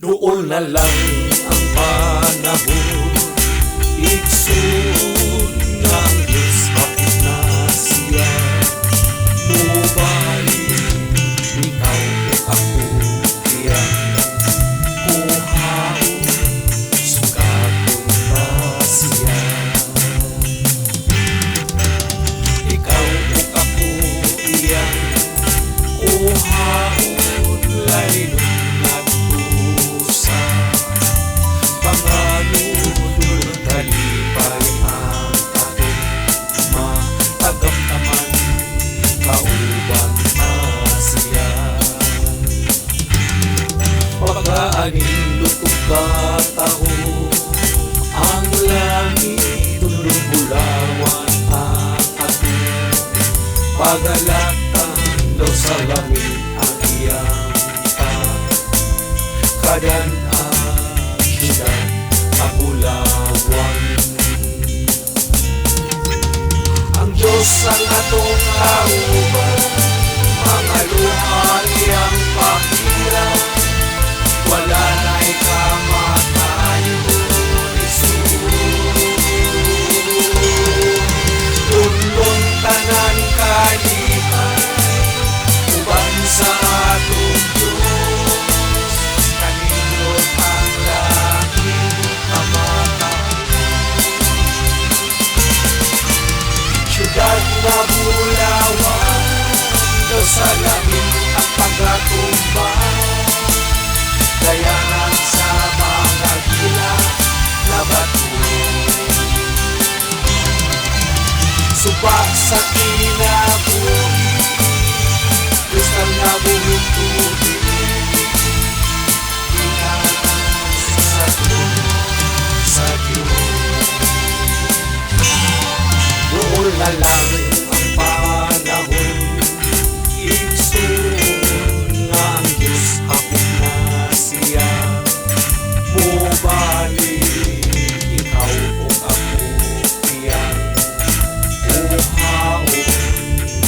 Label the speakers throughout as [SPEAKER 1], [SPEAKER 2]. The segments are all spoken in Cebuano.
[SPEAKER 1] Duol na lang ang panahon, igsoon, nga ang Diyos hapit na siya. Mubalik ikaw ug ako iyang kuhaon, sugaton ta siya. Ikaw ug ako iyang kuhaon, lalinon ngadto sa panganod, kalipay ang atong matagamtaman, kauban ta siya. Pagkaanindot ug kataho ang langit, dulong bulawan ang atong pagalatan, daw sa langit ang iyang kadan-an, syudad nga bulawan. Ang Diyos ang atong kauban, mga luha iyang pahiran, wala na'y kamatayon, igsoon. Lunlon tanan kalipay, uban sa atong Diyos, kanindot ang langit nga matahom. Syudad nga bulawan, daw sa langit ang pagkatumba, dayanan sa mga gila na bato. Suba sa kinabuhi, kristal nga buhing tubig, gikan sa trono sa Diyos. Duol na lang ang panahon, igsoon, nga ang Diyos hapit na siya. Mubalik ikaw ug ako iyang kuhaon,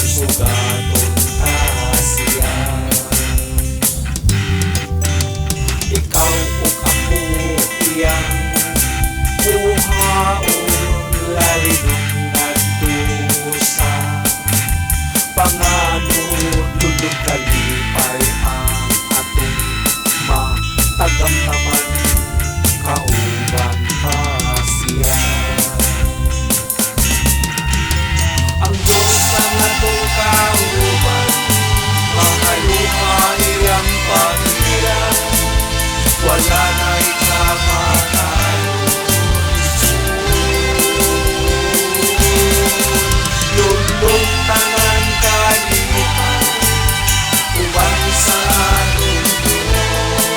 [SPEAKER 1] sugaton ta siya. Ikaw ug ako iyang kuhaon, lalinon ngadto sa panganod, lulog kalipay ang atong matagamtaman, kauban ta siya. Ang Diyos ang atong kauban, mga luha iyang pahiran, wala na'y kamatayon, igsoon. Lunlon tanan kalipay, uban sa atong Diyos,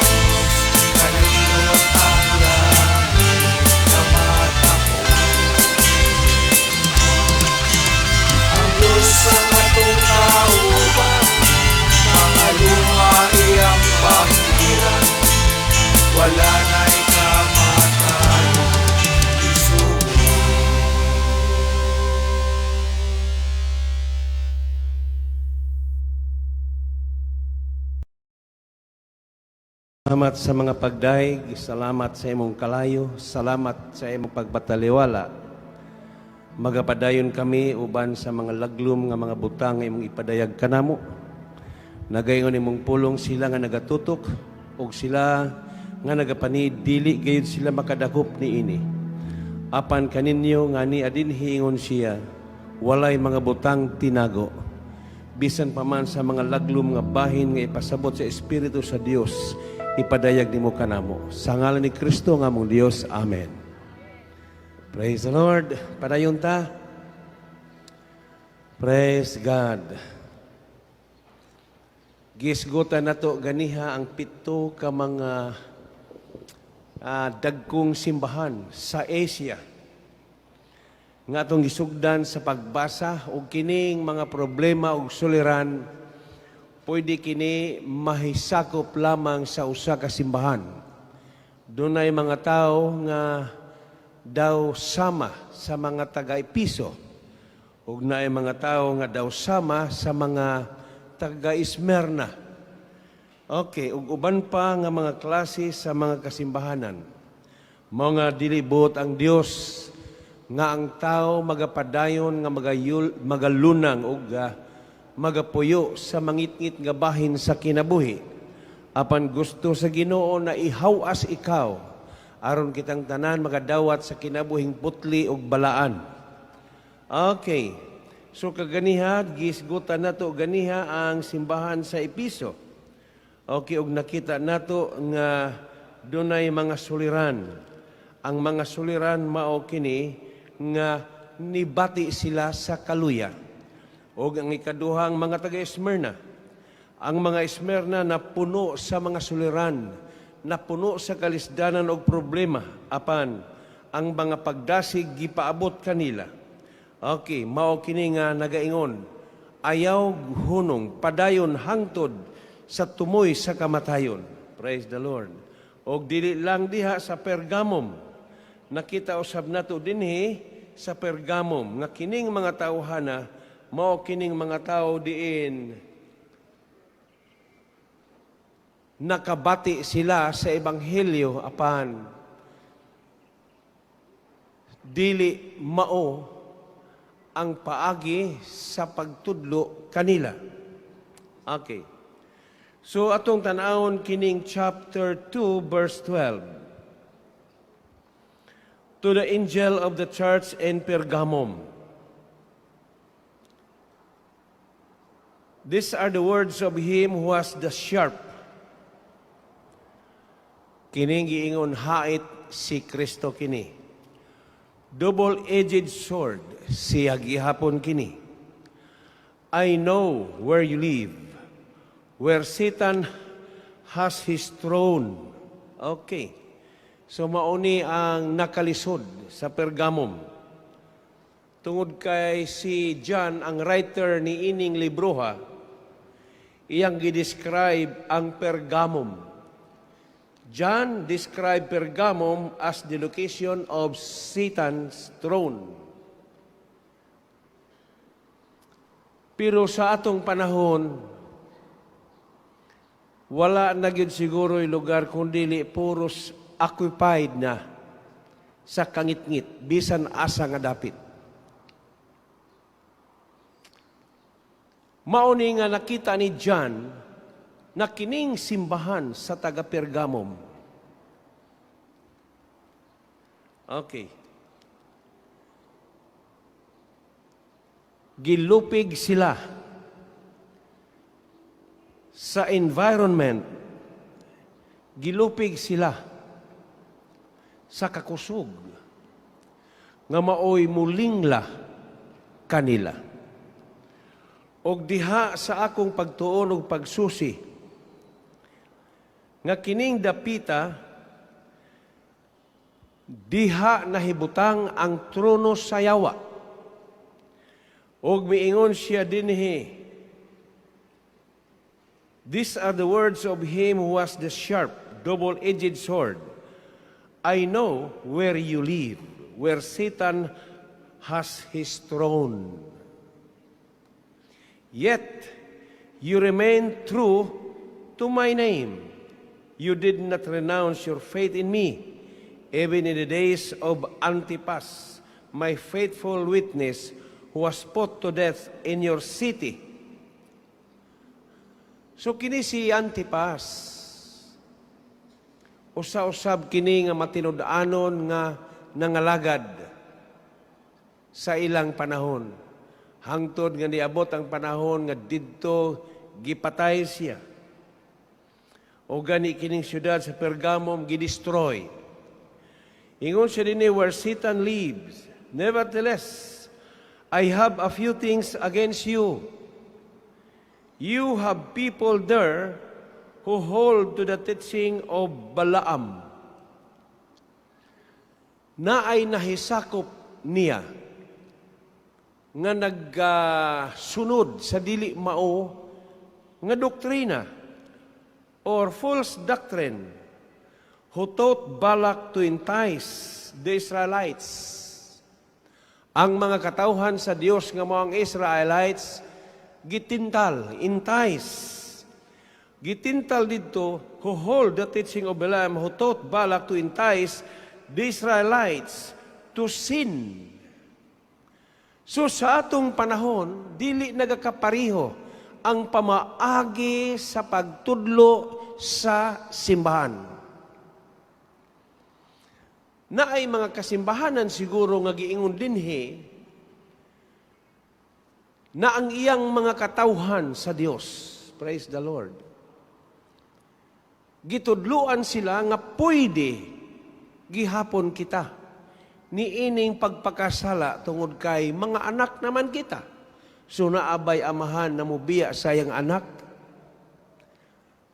[SPEAKER 1] kanindot ang langit nga matahom. Ang Diyos ang atong kauban, mga luha iyang pahiran, wala na'y kamatayon, igsoon.
[SPEAKER 2] Salamat sa mga pagdayeg, salamat sa imong kalayo, salamat sa imong pagbataliwala. Magapadayon kami uban sa mga laglom nga mga butang nga imong ipadayag kanamo. Nagaingon imong pulong, sila nga nagatutok ug sila nga nagapanid, dili gayud sila makadakop niini. Apan kaninyo nga ni adinhi, ingon siya, walay mga butang tinago. Bisan pa man sa mga laglom nga bahin nga ipasabot sa Espiritu sa Dios, ipadayag nimo kanamo. Sa ngalan ni Kristo nga among Dios. Amen. Praise the Lord. Padayon ta. Praise God. Gisgutan nato ganiha ang pito ka mga dagkong simbahan sa Asia nga atong gisugdan sa pagbasa, og kining mga problema ug suliran pwede kini mahisakop lamang sa usa ka simbahan. Dunay mga tao nga daw sama sa mga taga-Episo ug naay mga tao nga daw sama sa mga taga-Esmirna. Okay, ug uban pa nga mga klase sa mga kasimbahanan. Mga dili buot ang Dios nga ang tao magapadayon nga magalunang ug magapuyo sa mangitngit nga bahin sa kinabuhi. Apan gusto sa Ginoo na ihawas ikaw aron kitang tanan magadawat sa kinabuhing putli ug balaan. Okay. So kaganiha, gihisgutan nato ganiha ang simbahan sa Episo. Okay, ug nakita nato nga dunay mga suliran. Ang mga suliran mao kini nga nibati sila sa kaluya. Og ang ikaduhang mga taga Smyrna. Ang mga Smyrna na puno sa mga suliran, napuno sa kalisdanan og problema apan ang mga pagdasig gipaabot kanila. Okay, mao kini nga nagaingon, ayaw hunong, padayon hangtod sa tumoy sa kamatayon. Praise the Lord. Og dili lang diha sa Pergamum, nakita usab nato dinhi sa Pergamum nga kining mga tawhana mao kining mga tao diin nakabati sila sa ebanghelyo apan dili mao ang paagi sa pagtudlo kanila. Okay. So atong tan-awon kining chapter 2 verse 12. To the angel of the church in Pergamum. These are the words of him who has the sharp. Kining giingon hait si Kristo kini. Double-edged sword, siya gihapon kini. I know where you live, where Satan has his throne. Okay. So mauni ang nakalisod sa Pergamum. Tungod kay si John, ang writer ni ining libroha, iyang gidescribe ang Pergamum. John described Pergamum as the location of Satan's throne. Pero sa atong panahon, wala na gyud siguro lugar kundi puros occupied na sa kangitngit, bisan asa nga dapit. Mauni nga nakita ni John na kining simbahan sa taga Pergamum. Okay. Gilupig sila sa environment. Gilupig sila sa kakusog nga maoy mulingla kanila. Og diha sa akong pagtuon og pagsusi nga kining dapita diha nahibutang ang trono sa yawa. Og miingon siya dinhi, these are the words of him who has the sharp, double-edged sword. I know where you live, where Satan has his throne. Yet you remain true to my name. You did not renounce your faith in me, even in the days of Antipas, my faithful witness, who was put to death in your city. So kini si Antipas, usa-usab kini nga matinud-anon nga nangalagad sa ilang panahon. Hangtod nga niabot ang panahon nga didto gipatay siya. O gani kining syudad sa Pergamum gidestroy. Ingon siya dinhi, where Satan lives. Nevertheless, I have a few things against you. You have people there who hold to the teaching of Balaam, na ay nahisakop niya nga nagsunod sa dili mao nga doktrina or false doctrine, who taught Balak to entice the Israelites. Ang mga katawhan sa Dios nga mao ang Israelites gitintal, entice Gitintal didto, "who hold the teaching of Balaam, who taught Balak to entice the Israelites to sin." So sa atong panahon, dili nagakapariho ang pamaagi sa pagtudlo sa simbahan. Naay mga kasimbahanan siguro nga giingon dinhi na ang iyang mga katawhan sa Dios. Praise the Lord. Gitudluan sila nga pwede gihapon kita niining pagpakasala tungod kay mga anak naman kita. So naa bay amahan na mubiya sa iyang anak?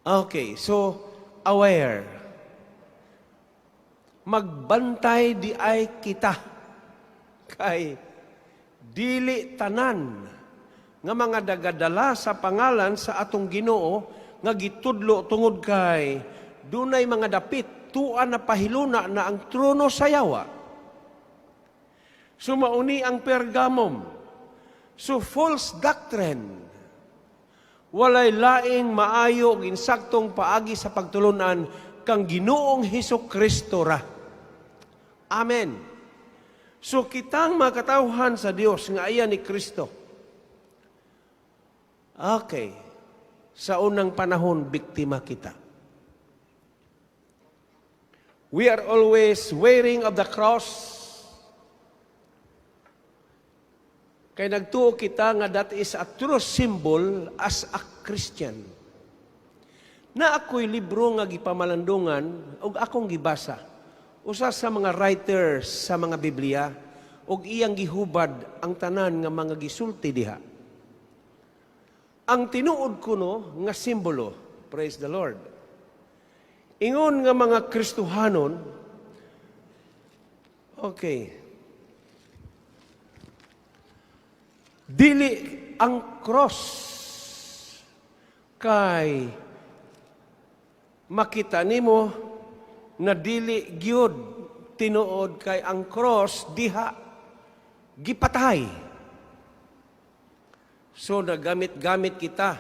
[SPEAKER 2] Okay, so aware. Magbantay diay kita kay dili tanan nga mga dagadala sa pangalan sa atong Ginoo nga gitudlo, tungod kay dunay mga dapit tua na pahiluna na ang trono sa yawa. So mauni ang Pergamum. So false doctrine. Walay laing maayo ug insaktong paagi sa pagtulunan kang Ginoong Hesus Kristo ra. Amen. So kitang mga katawhan sa Dios nga iya ni Kristo. Okay. Sa unang panahon, biktima kita. We are always wearing of the cross. Kay nagtuo kita nga that is a true symbol as a Christian. Na ako'y libro nga gipamalandungan ug akong gibasa. Usa sa mga writers sa mga Biblia ug iyang gihubad ang tanan nga mga gisulti diha. Ang tinuod kuno nga simbolo, praise the Lord. Ingon nga mga Kristohanon, okay, dili ang cross kay makita nimo na dili gyud tinuod kay ang cross diha gipatay. So nagamit-gamit kita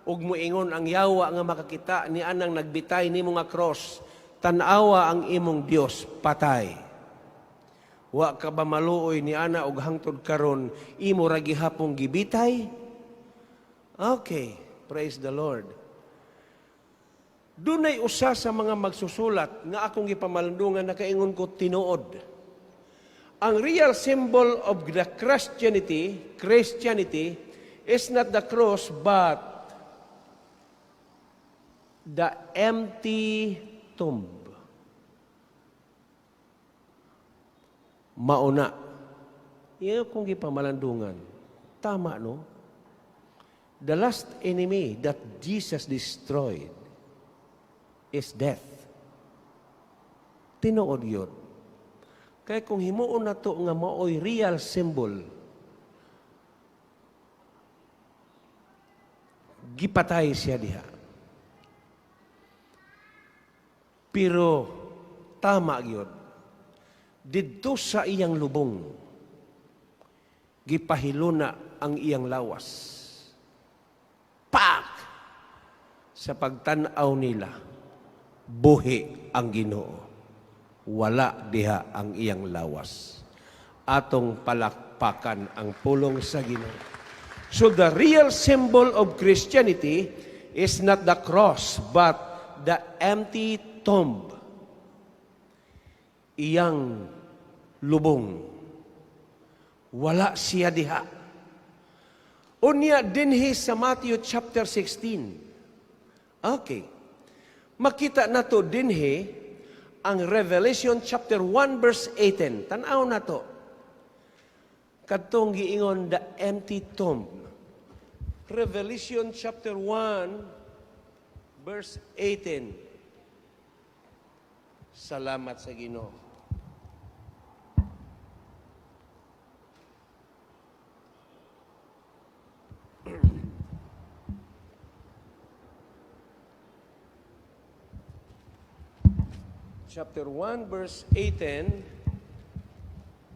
[SPEAKER 2] ug muingon ang yawa nga makakita ni anang nagbitay nimo nga cross, "Tan-awa ang imong Dios, patay. Wa ka ba maluoy ni ana og hangtod karon imo ra gihapong gibitay?" Okay, praise the Lord. Dunay usa sa mga magsusulat nga akong gipamalandungan, nakaingon ko tinuod. Ang real symbol of the Christianity is not the cross but the empty tomb. Mauna. Iyo kong gipamalandungan. Tama, no? The last enemy that Jesus destroyed is death. Tinuod yun. Kaya kung himuon na to nga maoy real symbol, gipatay siya diha. Pero tama gyud. Didto sa iyang lubong, gipahiluna ang iyang lawas. Pak! Sa pagtan-aw nila, buhi ang Ginoo. Wala diha ang iyang lawas. Atong palakpakan ang pulong sa Ginoo. So the real symbol of Christianity is not the cross, but the empty tomb. Iyang lubong. Wala siya diha. Unya dinhi sa Matthew chapter 16. Okay. Makita nato dinhi ang Revelation chapter 1 verse 18. Tan-aw nato. Kadtong giingon the empty tomb. Revelation chapter 1 verse 18. Salamat sa Ginoo. Chapter 1 verse 18,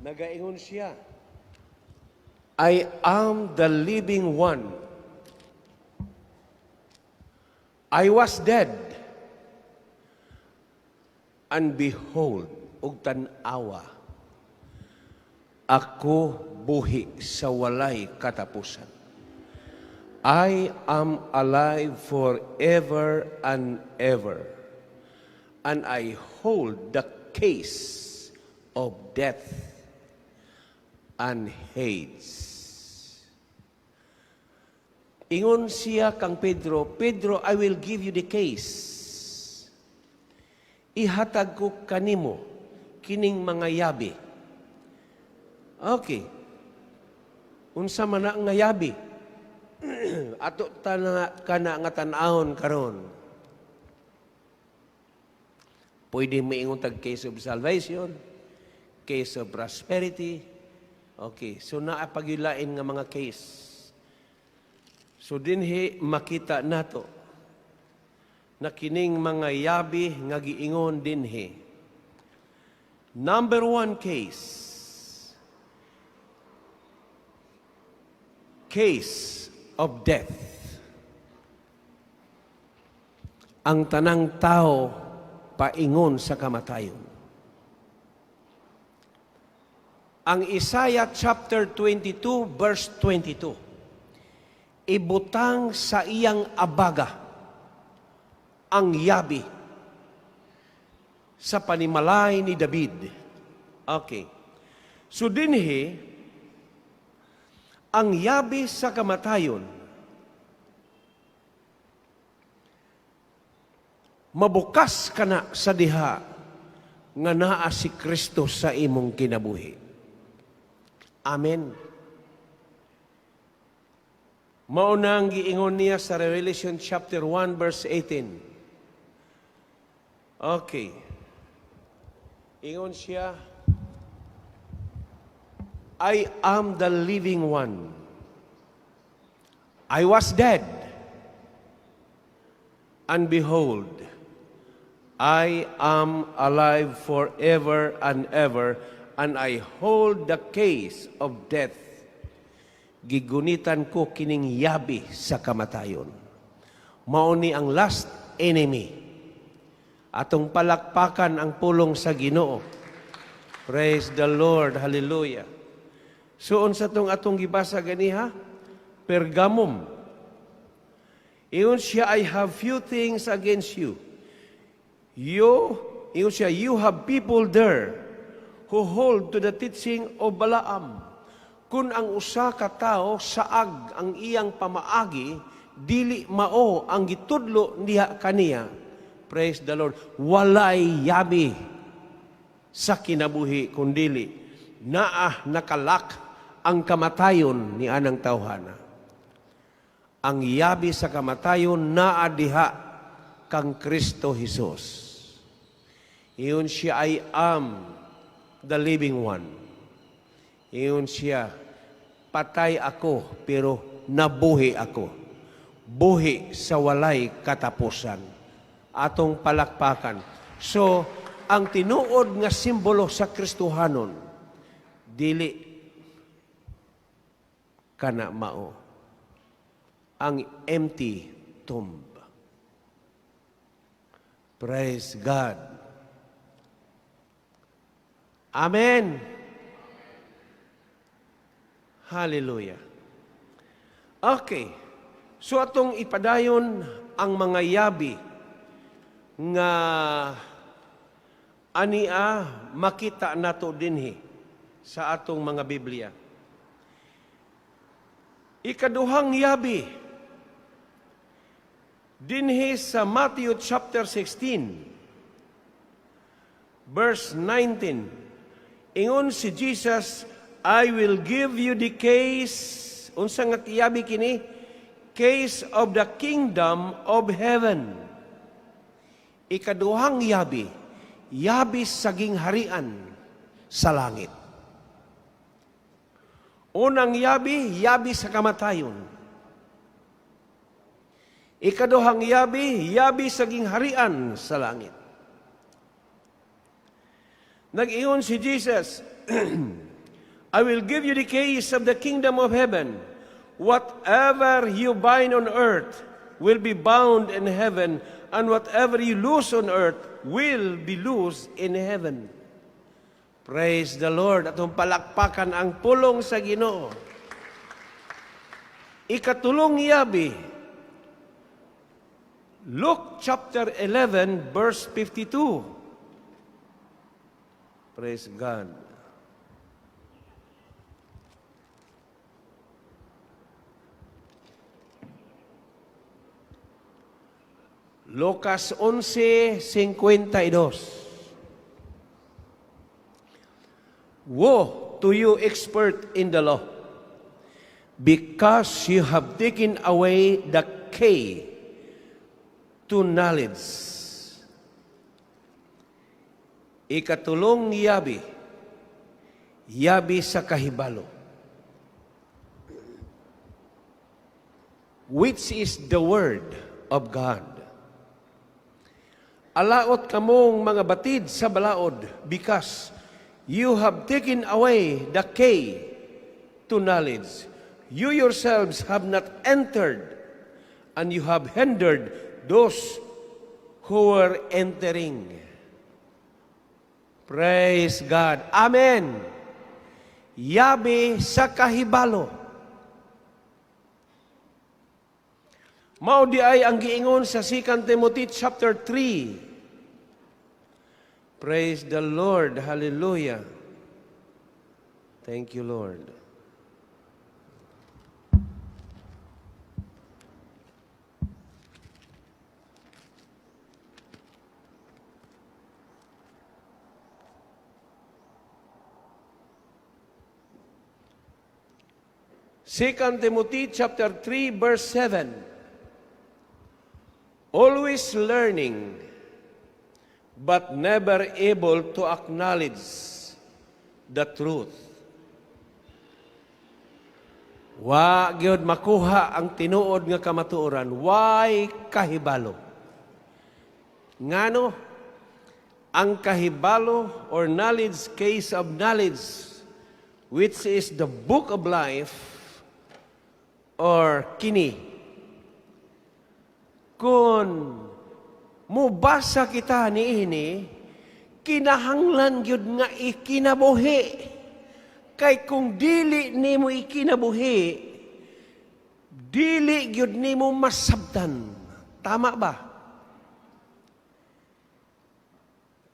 [SPEAKER 2] nagaingon siya, "I am the living one. "I was dead, and behold," ug tan-awa, "ako buhi sa walay katapusan." I am alive forever and ever, and I hold the keys of death and Hades. Ingon siya kang Pedro, "Pedro, I will give you the keys. Ihatag ko kanimo kining mga yabi." Okay. Unsa man na nga yabi? Ato ta kana nga tan-awon karon. Pwede moingon tag case of salvation, case of prosperity. Okay, so naa pa gyuy lain nga mga case. So dinhi makita nato na kining mga yabi nga giingon dinhi. Number one case. Case of death. Ang tanang tao paingon sa kamatayon. Ang Isaiah chapter 22 verse 22. Ibutang sa iyang abaga ang yabi sa panimalay ni David. Okay. So dinhi, ang yabi sa kamatayon, mabukas ka na sa diha nga naa si Kristo sa imong kinabuhi. Amen. Mao na ang giingon niya sa Revelation chapter 1 verse 18. Okay. Ingon siya, "I am the living one. I was dead, and behold, I am alive forever and ever, and I hold the keys of death." Gigunitan ko kining yabi sa kamatayon. Mao ni ang last enemy. Atong palakpakan ang pulong sa Ginoo. Praise the Lord. Hallelujah. So unsa tong atong gibasa ganiha? Pergamum. Ingon siya, "I have few things against you. You," ingon siya, "you have people there who hold to the teaching of Balaam." Kung ang usa ka tawo saag ang iyang pamaagi, dili mao ang gitudlo niya kaniya. Praise the Lord. Walay yabi sa kinabuhi kundili naa naka-lock ang kamatayon ni anang tawhana. Ang yabi sa kamatayon naa diha kang Kristo Jesus. Ingon siya, "I am the living one." Ingon siya, "Patay ako pero nabuhi ako. Buhi sa walay katapusan." Atong palakpakan. So, ang tinuod nga simbolo sa Kristohanon, dili kana mao ang empty tomb. Praise God. Amen. Hallelujah. Okay. So atong ipadayon ang mga yabi nga ania makita nato dinhi sa atong mga Biblia. Ikaduhang yabi dinhi sa Matthew chapter 16 verse 19. Ingon si Jesus, "I will give you the keys." Unsa nga yabi kini? Keys of the kingdom of heaven. Ikaduhang yabi, yabi sa gingharian sa langit. Unang yabi, yabi sa kamatayon. Ikaduhang yabi, yabi sa gingharian sa langit. Nag-ingon si Jesus, "I will give you the keys of the kingdom of heaven. Whatever you bind on earth will be bound in heaven, and whatever you loose on earth will be loosed in heaven." Praise the Lord. Atong palakpakan ang pulong sa Ginoo. Ikatulong yabi, Luke chapter 11, verse 52. Praise God. Lucas 11:52. "Woe to you, expert in the law, because you have taken away the key to knowledge." Ikatulong yabi, yabi sa kahibalo, which is the word of God. "Alaot kamong mga batid sa balaod, because you have taken away the key to knowledge. You yourselves have not entered, and you have hindered those who were entering." Praise God. Amen. Yabi sa kahibalo. Mao diay ang giingon sa 2 Timothy chapter 3. Praise the Lord. Hallelujah. Thank you, Lord. 2 Timothy chapter 3 verse 7. "Always learning, but never able to acknowledge the truth." Wa gyud makuha ang tinuod nga kamatuoran, way kahibalo. Ngano? Ang kahibalo or knowledge, case of knowledge, which is the book of life or kini. Kung mubasa kita niini, kinahanglan gyud nga ikinabuhi. Kay kung dili nimo ikinabuhi, dili gyud nimo masabtan. Tama ba?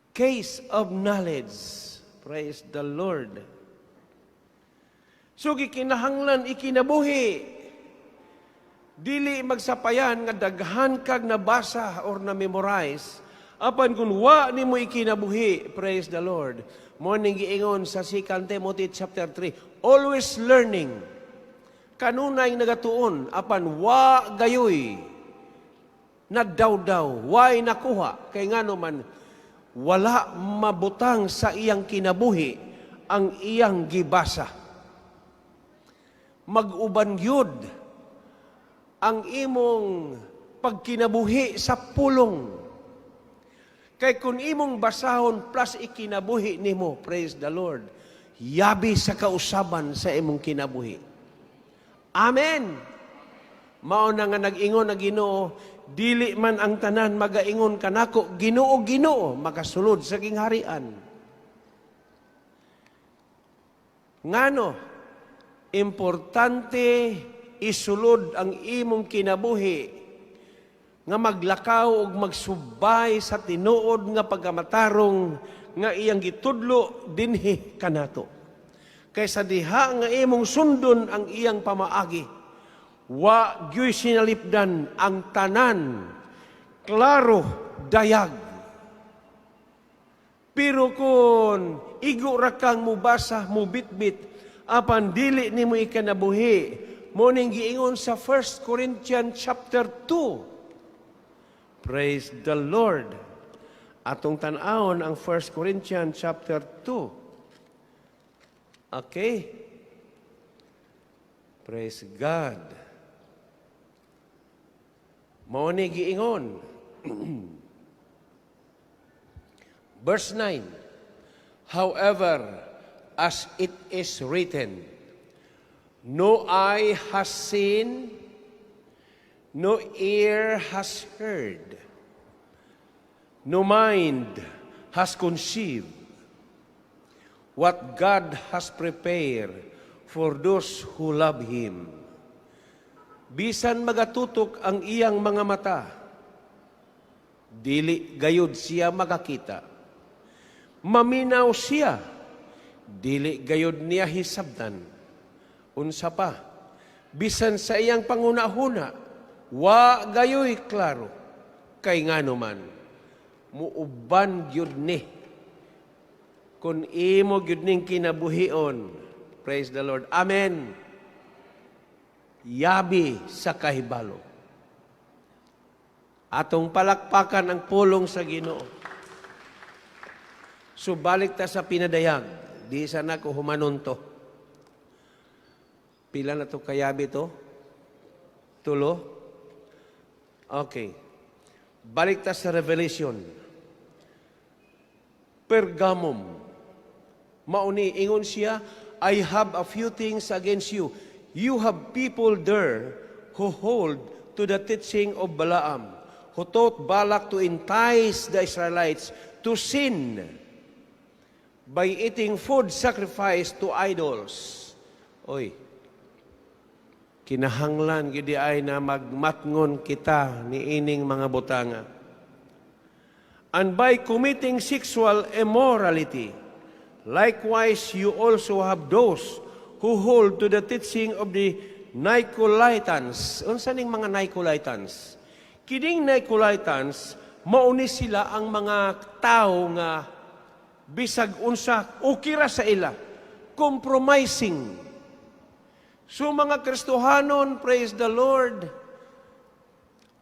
[SPEAKER 2] Case of knowledge. Praise the Lord. So gikinahanglan ikinabuhi. Dili magsapayan nga daghan kag nabasa or na-memorize apan kung wa nimo ikinabuhi, praise the Lord. Mao ning giingon sa 2 Timothy chapter 3, always learning. Kanunay nagatuon apan wa gayoy nadawdaw, way nakuha, kay ngano man wala mabutang sa iyang kinabuhi ang iyang gibasa. Mag-uban gyud ang imong pagkinabuhi sa pulong. Kay kung imong basahon plus ikinabuhi nimo, praise the Lord, yabi sa kausaban sa imong kinabuhi. Amen. Mao na nga nag-ingon ang Ginoo, "Dili man ang tanan magaingon kanako, 'Ginoo, Ginoo,' makasulod sa gingharian." Ngano? Importante isulod ang imong kinabuhi nga maglakaw ug magsubay sa tinuod nga pagkamatarong nga iyang gitudlo dinhi kanato. Kaysa diha nga imong sundon ang iyang pamaagi, wa gyuy sinalipdan, ang tanan klaro, dayag. Pero kung igo ra kang mubasa, mubitbit, apan dili nimo ikanabuhi, mao ning giingon sa 1 Corinthians chapter 2. Praise the Lord. Atong tan-awon ang 1 Corinthians chapter 2. Okay? Praise God. Mao ni giingon. Verse 9. "However, as it is written, no eye has seen, No ear has heard, no mind has conceived what God has prepared for those who love Him. Bisan magatutok ang iyang mga mata, dili gayud siya makakita. Maminaw siya, dili gayud niya hisabtan. Unsa pa, bisan sa iyang panghuna-huna, wa gayoy klaro. Kay ngano man, muuban gyud ni kung imo gyud ning kinabuhion. Praise the Lord. Amen. Yabi sa kahibalo. Atong palakpakan ang pulong sa Ginoo. So balik ta sa pinadayag. Di sana ko humanon to. Pila na to kayabi to? Tulo? Okay. Balik ta sa Revelation. Pergamum. Mauni, ingon siya, "I have a few things against you. You have people there who hold to the teaching of Balaam, who taught Balak to entice the Israelites to sin by eating food sacrificed to idols." Oy, kinahanglan gid ay na magmatngon kita ni ining mga butanga. "And by committing sexual immorality. Likewise, you also have those who hold to the teaching of the Nicolaitans." Unsa ning mga Nicolaitans? Kining Nicolaitans, mauni sila ang mga tao nga bisag unsa, okay ra sa ila. Compromising. So mga Kristohanon, praise the Lord,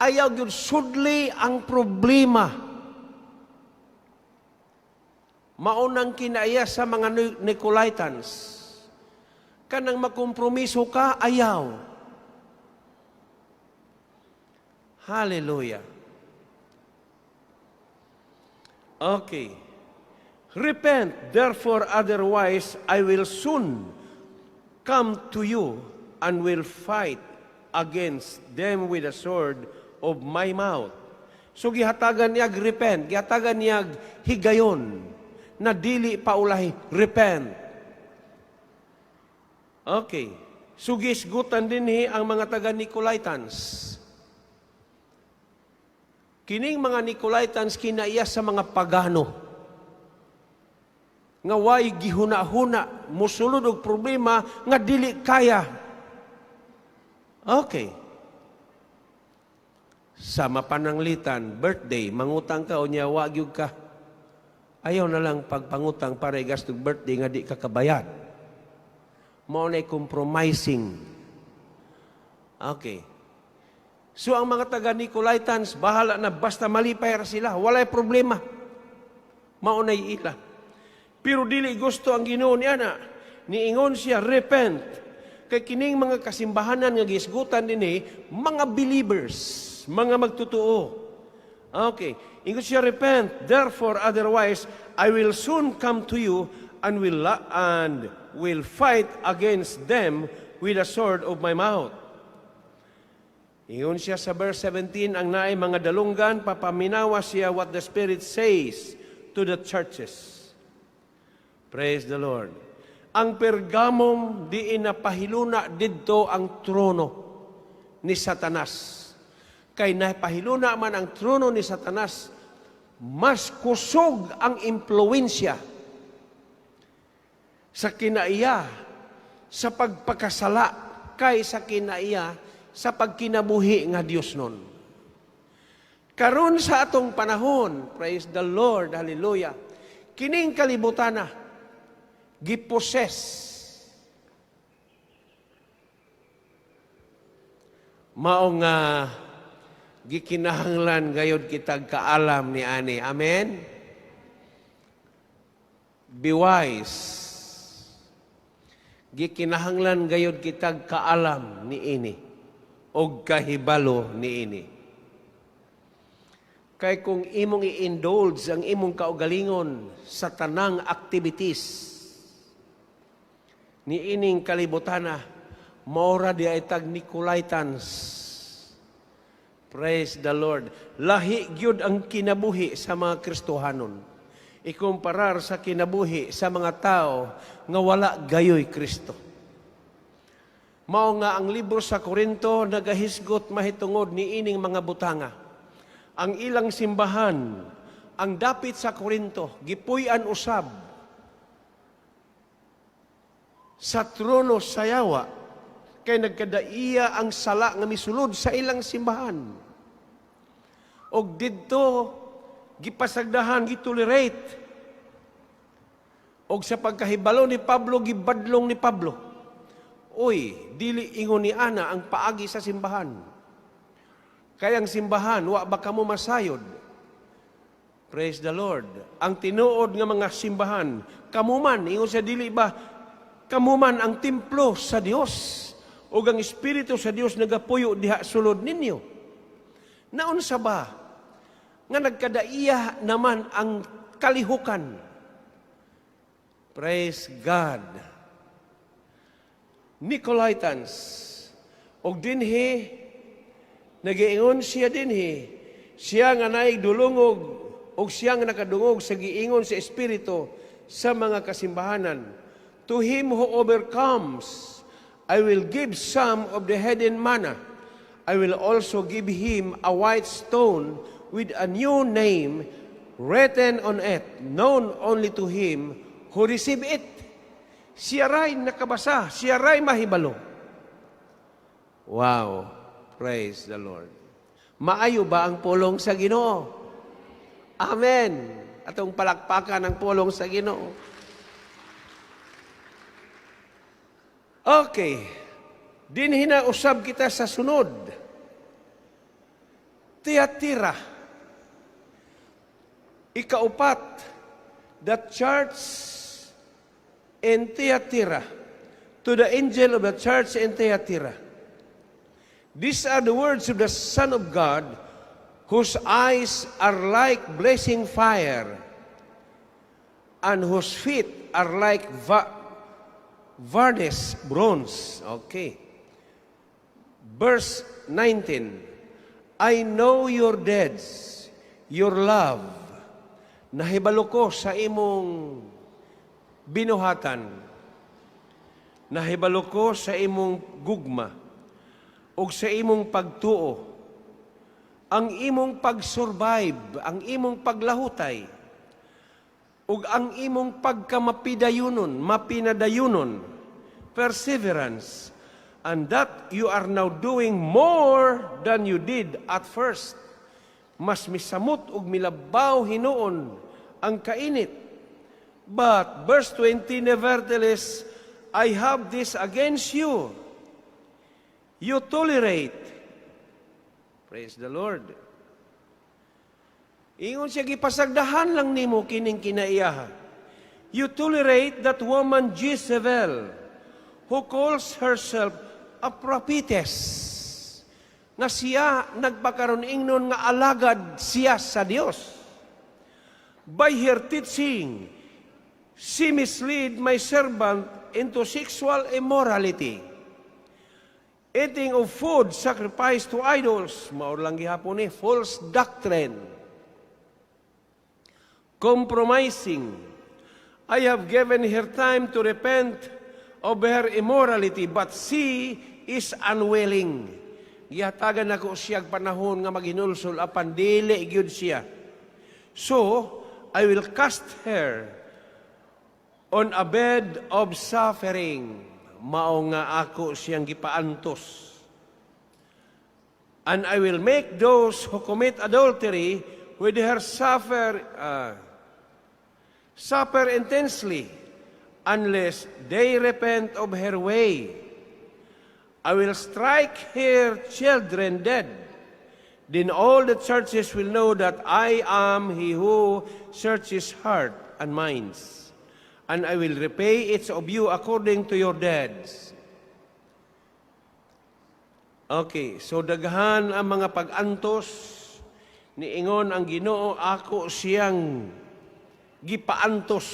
[SPEAKER 2] ayaw gyud sudli ang problema. Maunang kinaiya sa mga Nicolaitans. Kanang makompromiso ka, ayaw. Hallelujah. Okay. "Repent, therefore, otherwise I will soon come to you and will fight against them with the sword of my mouth." So gihatagan niya repent, gihatagan niya higayon na dili paulahi, repent. Okay. So gisgutan dinhi ang mga taga Nicolaitans. Kining mga Nicolaitans, kinaiya sa mga pagano nga way gihuna-huna, musulod og problema nga dili kaya. Okay. Sa mapananglitan, birthday, mangutang ka o niya wa gyud ka. Ayaw na lang pagpangutang para igastog birthday nga di ka kabayad. Mao na compromising. Okay. So ang mga taga Nicolaitans, bahala na basta malipay ra sila, walay problema. Mao na ila. Pero dili gusto ang Ginoo niya na. Niingon siya, "Repent." Kay kining mga kasimbahanan nga gisgutan dinhi, mga believers, mga magtotoo. Okay. Ingon siya, "Repent, therefore, otherwise, I will soon come to you and will fight against them with the sword of my mouth." Ingon siya sa verse 17, ang naay mga dalunggan, papaminawa siya what the Spirit says to the churches. Praise the Lord. Ang Pergamum, diin napahiluna didto ang trono ni Satanas. Kay napahiluna man ang trono ni Satanas, mas kusog ang impluensya sa kinaiya sa pagpakasala kay sa kinaiya sa pagkinabuhi nga Dios nun. Karon sa atong panahon, praise the Lord, hallelujah, kining kalibutana, giposes mao nga gikinahanglan gayod kitag kaalam ni ani. Amen. Be wise. Gikinahanglan gayod kitag kaalam ni ini og kahibalo ni ini. Kay kung imong i-indulge ang imong kaugalingon sa tanang activities ni ining kalibutana, maora di ay tag Nicolaitans. Praise the Lord. Lahi gyud ang kinabuhi sa mga Kristohanon ikumparar sa kinabuhi sa mga tao nga wala gayoy Kristo. Mao nga ang libro sa Korinto nagahisgot mahitungod ni ining mga butanga. Ang ilang simbahan, ang dapit sa Korinto, gipuy-an usab sa trono sa yawa kay nagkadaiya ang sala nga misulod sa ilang simbahan. Og didto gipasagdahan, gitolerate. Og sa pagkahibalo ni Pablo, gibadlong ni Pablo. "Uy, dili ingon ni ana ang paagi sa simbahan. Kay ang simbahan, wa ba kamo masayod?" Praise the Lord. Ang tinuod nga mga simbahan, kamo man, ingon siya, dili ba, kamo man ang templo sa Dios ug ang Espiritu sa Dios nagapuyo diha sulod ninyo. Naunsa ba nga nagkadaiya naman ang kalihukan? Praise God. Nicolaitans. Og dinhi nagiingon siya dinhi, siya nga naay dulungog og siya nga nakadungog sa giingon sa Espiritu sa mga kasimbahanan. To him who overcomes, I will give some of the hidden manna. I will also give him a white stone with a new name written on it, known only to him who receive it. Siya ray nakabasa, siya ray mahibalo. Wow, praise the Lord. Maayo ba ang pulong sa Ginoo? Amen. Atong palakpakan ang pulong sa Ginoo. Okay. Dinhi na usab kita sa sunod. Tiatira. Ikaupat, the church in Thyatira. To the angel of the church in Thyatira. These are the words of the Son of God, whose eyes are like blazing fire, and whose feet are like varnished bronze. Okay. Verse 19. I know your deeds, your love. Nahibalo ko sa imong binuhatan. Nahibalo ko sa imong gugma ug sa imong pagtuo. Ang imong pag-survive, ang imong paglahutay, ug ang imong pagkamapidayunon, mapinadayunon, perseverance, and that you are now doing more than you did at first. Mas misamot ug milabaw hinuon ang kainit. But, verse 20, nevertheless, I have this against you. You tolerate. Praise the Lord. Ingon siya, gipasagdahan lang nimo kining kinaiyaha. You tolerate that woman Jezebel, who calls herself a prophetess. Nga siya nagpakaron ingnon nga alagad siya sa Dios. By her teaching, she misled my servant into sexual immorality, eating of food sacrificed to idols, mao lang gihapon ni false doctrine. Compromising. I have given her time to repent of her immorality, but she is unwilling. Gihatagan nako siya panahon nga maghinulsol apan dili gyud siya. So, I will cast her on a bed of suffering. Mao nga ako siyang gipaantos. And I will make those who commit adultery with her suffer intensely unless they repent of her way. I will strike her children dead. Then all the churches will know that I am he who searches heart and minds. And I will repay each of you according to your deeds. Okay, so daghan ang mga pag-antos. Niingon ang Ginoo, ako siyang gipaantos.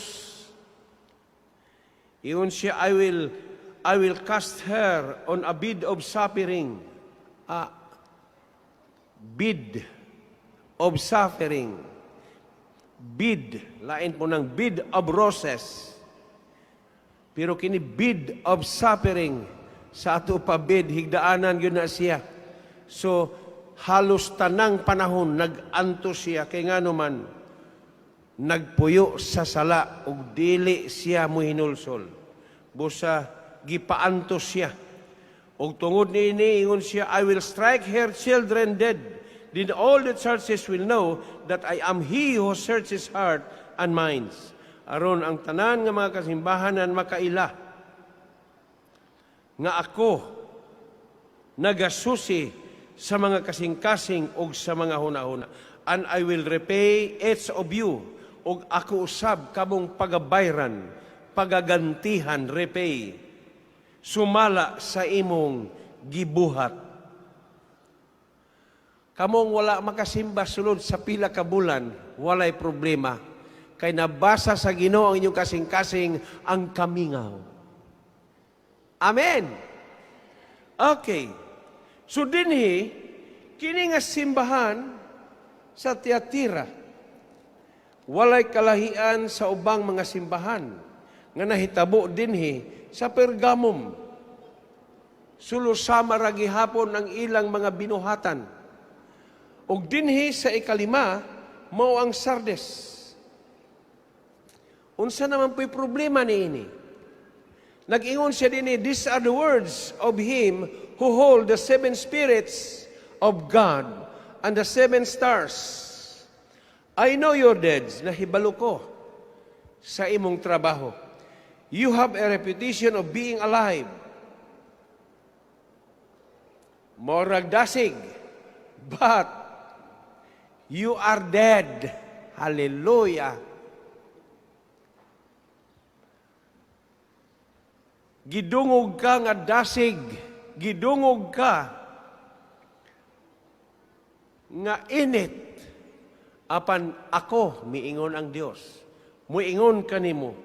[SPEAKER 2] Ingon siya, I will cast her on a bed of suffering. Ah, Bed of suffering. Bed, lain po ng bed of roses. Pero kini bed of suffering, sa ato pa bed, higdaanan gyud na siya. So, halos tanang panahon nag-antos siya kay ngano man nagpuyo sa sala ug dili siya mohinulsol. Busa gipaantos siya. Ug tungod niini, ingon siya, "I will strike her children dead. Then all the churches will know that I am he who searches heart and minds." Aron ang tanan nga mga kasimbahanan makaila nga ako nagasusi sa mga kasing-kasing ug sa mga hunahuna. And I will repay each of you, ug ako usab kamong pagabayran, pagagantihan, repay, sumala sa imong gibuhat. Kamong wala makasimba sulod sa pila ka bulan, walay problema. Kay nabasa sa Ginoo ang inyong kasing-kasing ang kamingaw. Amen. Okay. So dinhi kini nga simbahan sa Tiatira walay kalahian sa ubang mga simbahan nga nahitabo dinhi sa Pergamum. Sulo-sama ra gihapon ang ilang mga binuhatan. Ug dinhi sa ikalima mao ang Sardes. Unsa naman po'y problema niini? Nag-ingon siya dinhi, "These are the words of him who hold the seven spirits of God and the seven stars. I know your deeds," nahibalo ko sa imong trabaho. "You have a reputation of being alive." Morag dasig, but you are dead. Hallelujah. Gidungog ka nga dasig, gidungog ka nga init. Apan ako, miingon ang Dios. Muingon kanimo.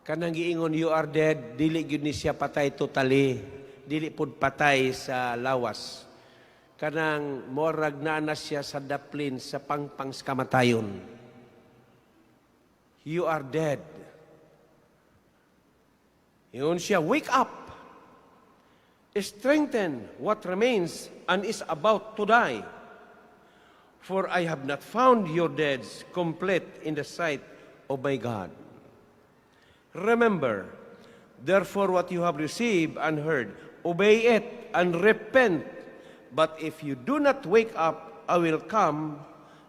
[SPEAKER 2] Kanang giingon "you are dead," dili gyud ni siya patay totally. Dili pud patay sa lawas. Kanang morag naa na siya sa daplin, sa pangpang sa kamatayon. You are dead. Ingon siya, "Wake up. Strengthen what remains and is about to die. For I have not found your deeds complete in the sight of my God. Remember, therefore, what you have received and heard, obey it and repent. But if you do not wake up, I will come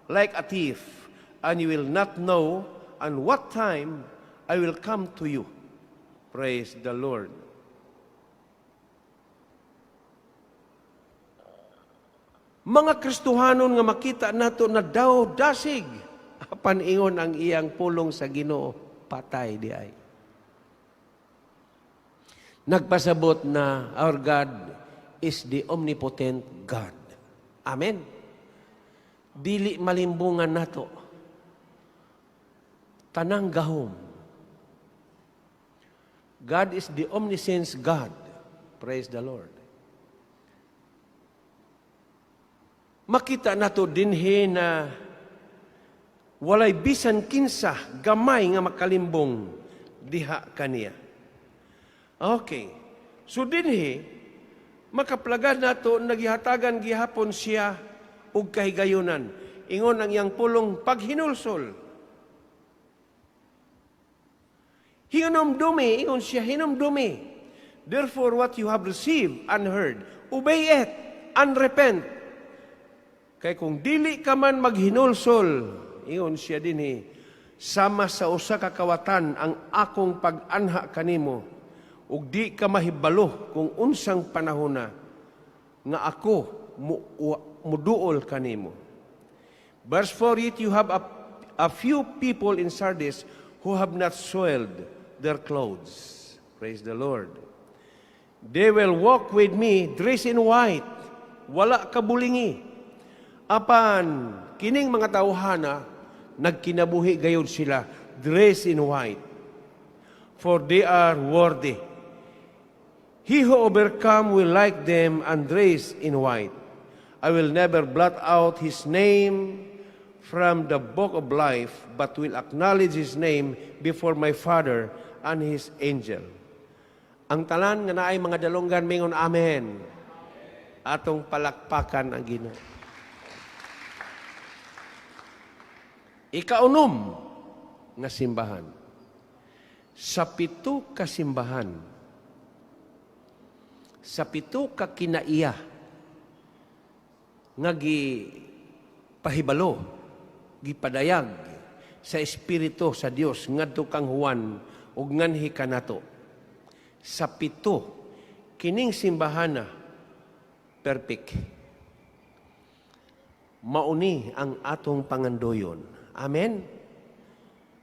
[SPEAKER 2] like a thief, and you will not know and what time I will come to you." Praise the Lord. Mga Kristohanon nga makita nato na daw dasig, apan ingon ang iyang pulong sa Ginoo, patay diay. Nagpasabot na our God is the omnipotent God. Amen. Dili malimbungan nato. Tanang gahom. God is the omniscience God. Praise the Lord. Makita nato dinhi na walay bisan kinsa gamay nga makalimbong diha kaniya. Okay. So dinhi makaplagan nato nagihatagan gihapon siya og kahigayunan. Ingon ang iyang pulong, paghinulsol. Hinumdumi, ingon siya, hinumdumi. "Therefore, what you have received and heard, obey it and repent." Kay kung dili ka man maghinulsol, ingon siya dinhi, sama sa usa ka kawatan ang akong pag-anha kanimo, ug di ka mahibalo kung unsang panahona nga ako muduol kanimo. Verse 4, "Yet you have a few people in Sardis who have not soiled their clothes." Praise the Lord. "They will walk with me dressed in white." Wala kabulingi. Apan, kining mga tawhana, nagkinabuhi gayod sila, dressed in white. "For they are worthy. He who overcome will like them and dress in white. I will never blot out his name from the book of life, but will acknowledge his name before my Father and his angel. Ang tanan nga naay mga dalunggan mingon, "Amen." Atong palakpakan ang Ginoo. Ikaunom nga simbahan. Sa pito ka simbahan, sa pito ka kinaiya nga gi pahibalo, gipadayag sa Espiritu sa Dios ngadto kang Juan ug nganhi kanato. Sa pito kining simbahana perfect. Mauni ang atong pangandoyon. Amen.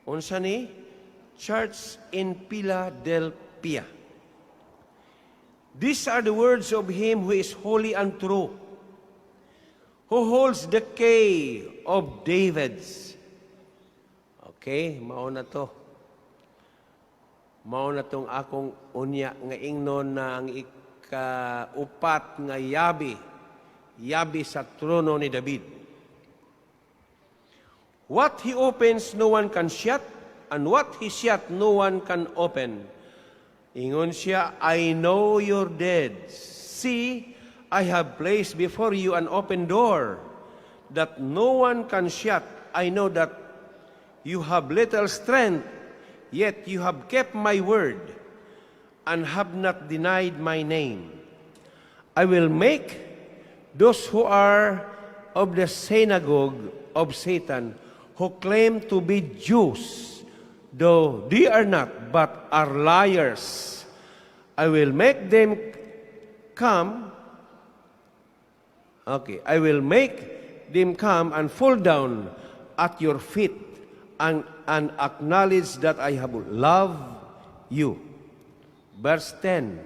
[SPEAKER 2] Unsa ni? Church in Philadelphia. These are the words of him who is holy and true, who holds the key of David's. Okay, mao na to. Mao na tong akong unya nga ingnon na ang ikaupat nga yabi, yabi sa trono ni David. What he opens, no one can shut, and what he shut, no one can open. Ingon siya, "I know your deeds. See, I have placed before you an open door that no one can shut. I know that you have little strength, yet you have kept my word and have not denied my name. I will make those who are of the synagogue of Satan, who claim to be Jews, though they are not, but are liars, I will make them come. Okay, I will make them come and fall down at your feet and acknowledge that I have loved you." Verse 10.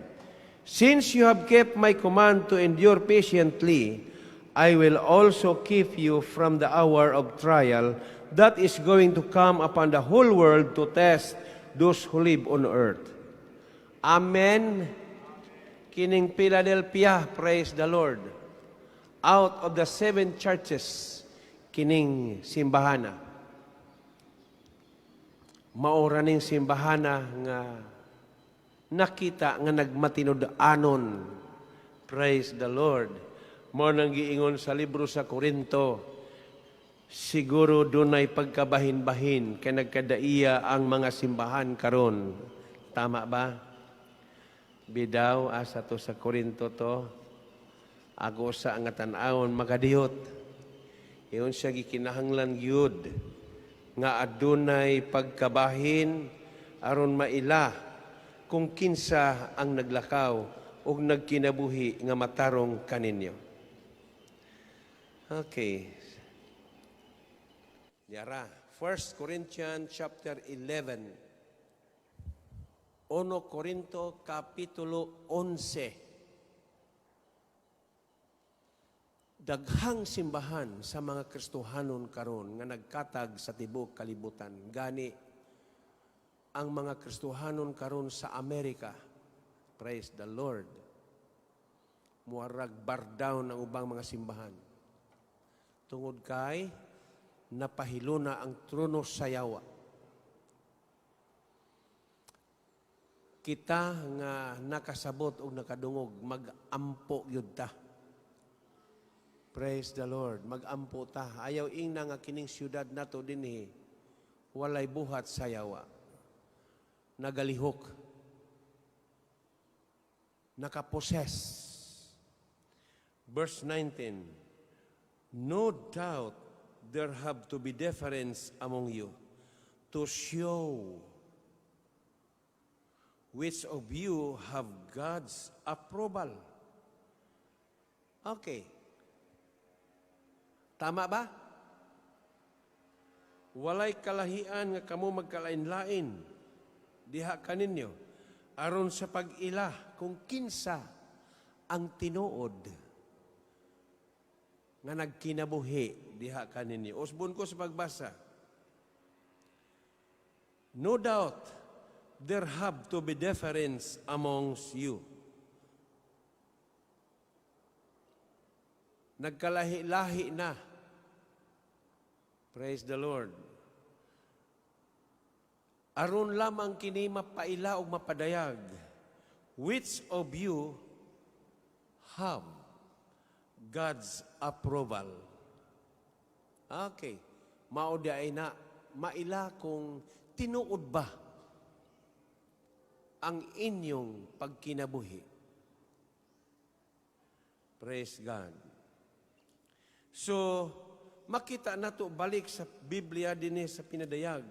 [SPEAKER 2] "Since you have kept my command to endure patiently, I will also keep you from the hour of trial that is going to come upon the whole world to test those who live on earth." Amen. Kining Philadelphia, praise the Lord. Out of the seven churches, kining simbahana. Maora ning simbahana nga nakita nga nagmatinud-anon. Praise the Lord. Mao nang giingon sa libro sa Korinto, siguro dunay pagkabahin-bahin kay nagkadaiya ang mga simbahan karon. Tama ba? Bidaw, asa to sa Korinto to? Ako sa nga tan-awon makadiyot. Ingon siya, gikinahanglan gyud nga adunay pagkabahin aron maila kung kinsa ang naglakaw ug nagkinabuhi nga matarong kaninyo. Okay. Yara, 1 Corinthians chapter 11. 1 Corinto kapitulo 11. Daghang simbahan sa mga Kristohanon karon nga nagkatag sa tibuok kalibutan. Gani ang mga Kristohanon karon sa Amerika, praise the Lord, muarag bar down ang ubang mga simbahan. Tungod kay napahiluna ang trono sa yawa. Kita nga nakasabot o nakadungog, mag-ampo gyud ta. Praise the Lord. Mag-ampo ta. Ayaw ingna nga kining siyudad nato dinhi walay buhat sa yawa. Nagalihok. Nakaposes. Verse 19. "No doubt there have to be difference among you to show which of you have God's approval." Okay. Tama ba? Walay kalahian nga kamo magkalain-lain diha kaninyo aron sa pag-ila kung kinsa ang tinuod nga nagkinabuhi diha kaninyo. Usbon ko sa pagbasa. "No doubt there have to be difference amongst you." Nagkalahi-lahi na. Praise the Lord. Aron lamang kini mapaila og mapadayag, which of you have God's approval? Okay. Mao diay na maila kung tinuod ba ang inyong pagkinabuhi. Praise God. So, makita nato balik sa Biblia dinhi sa pinadayag.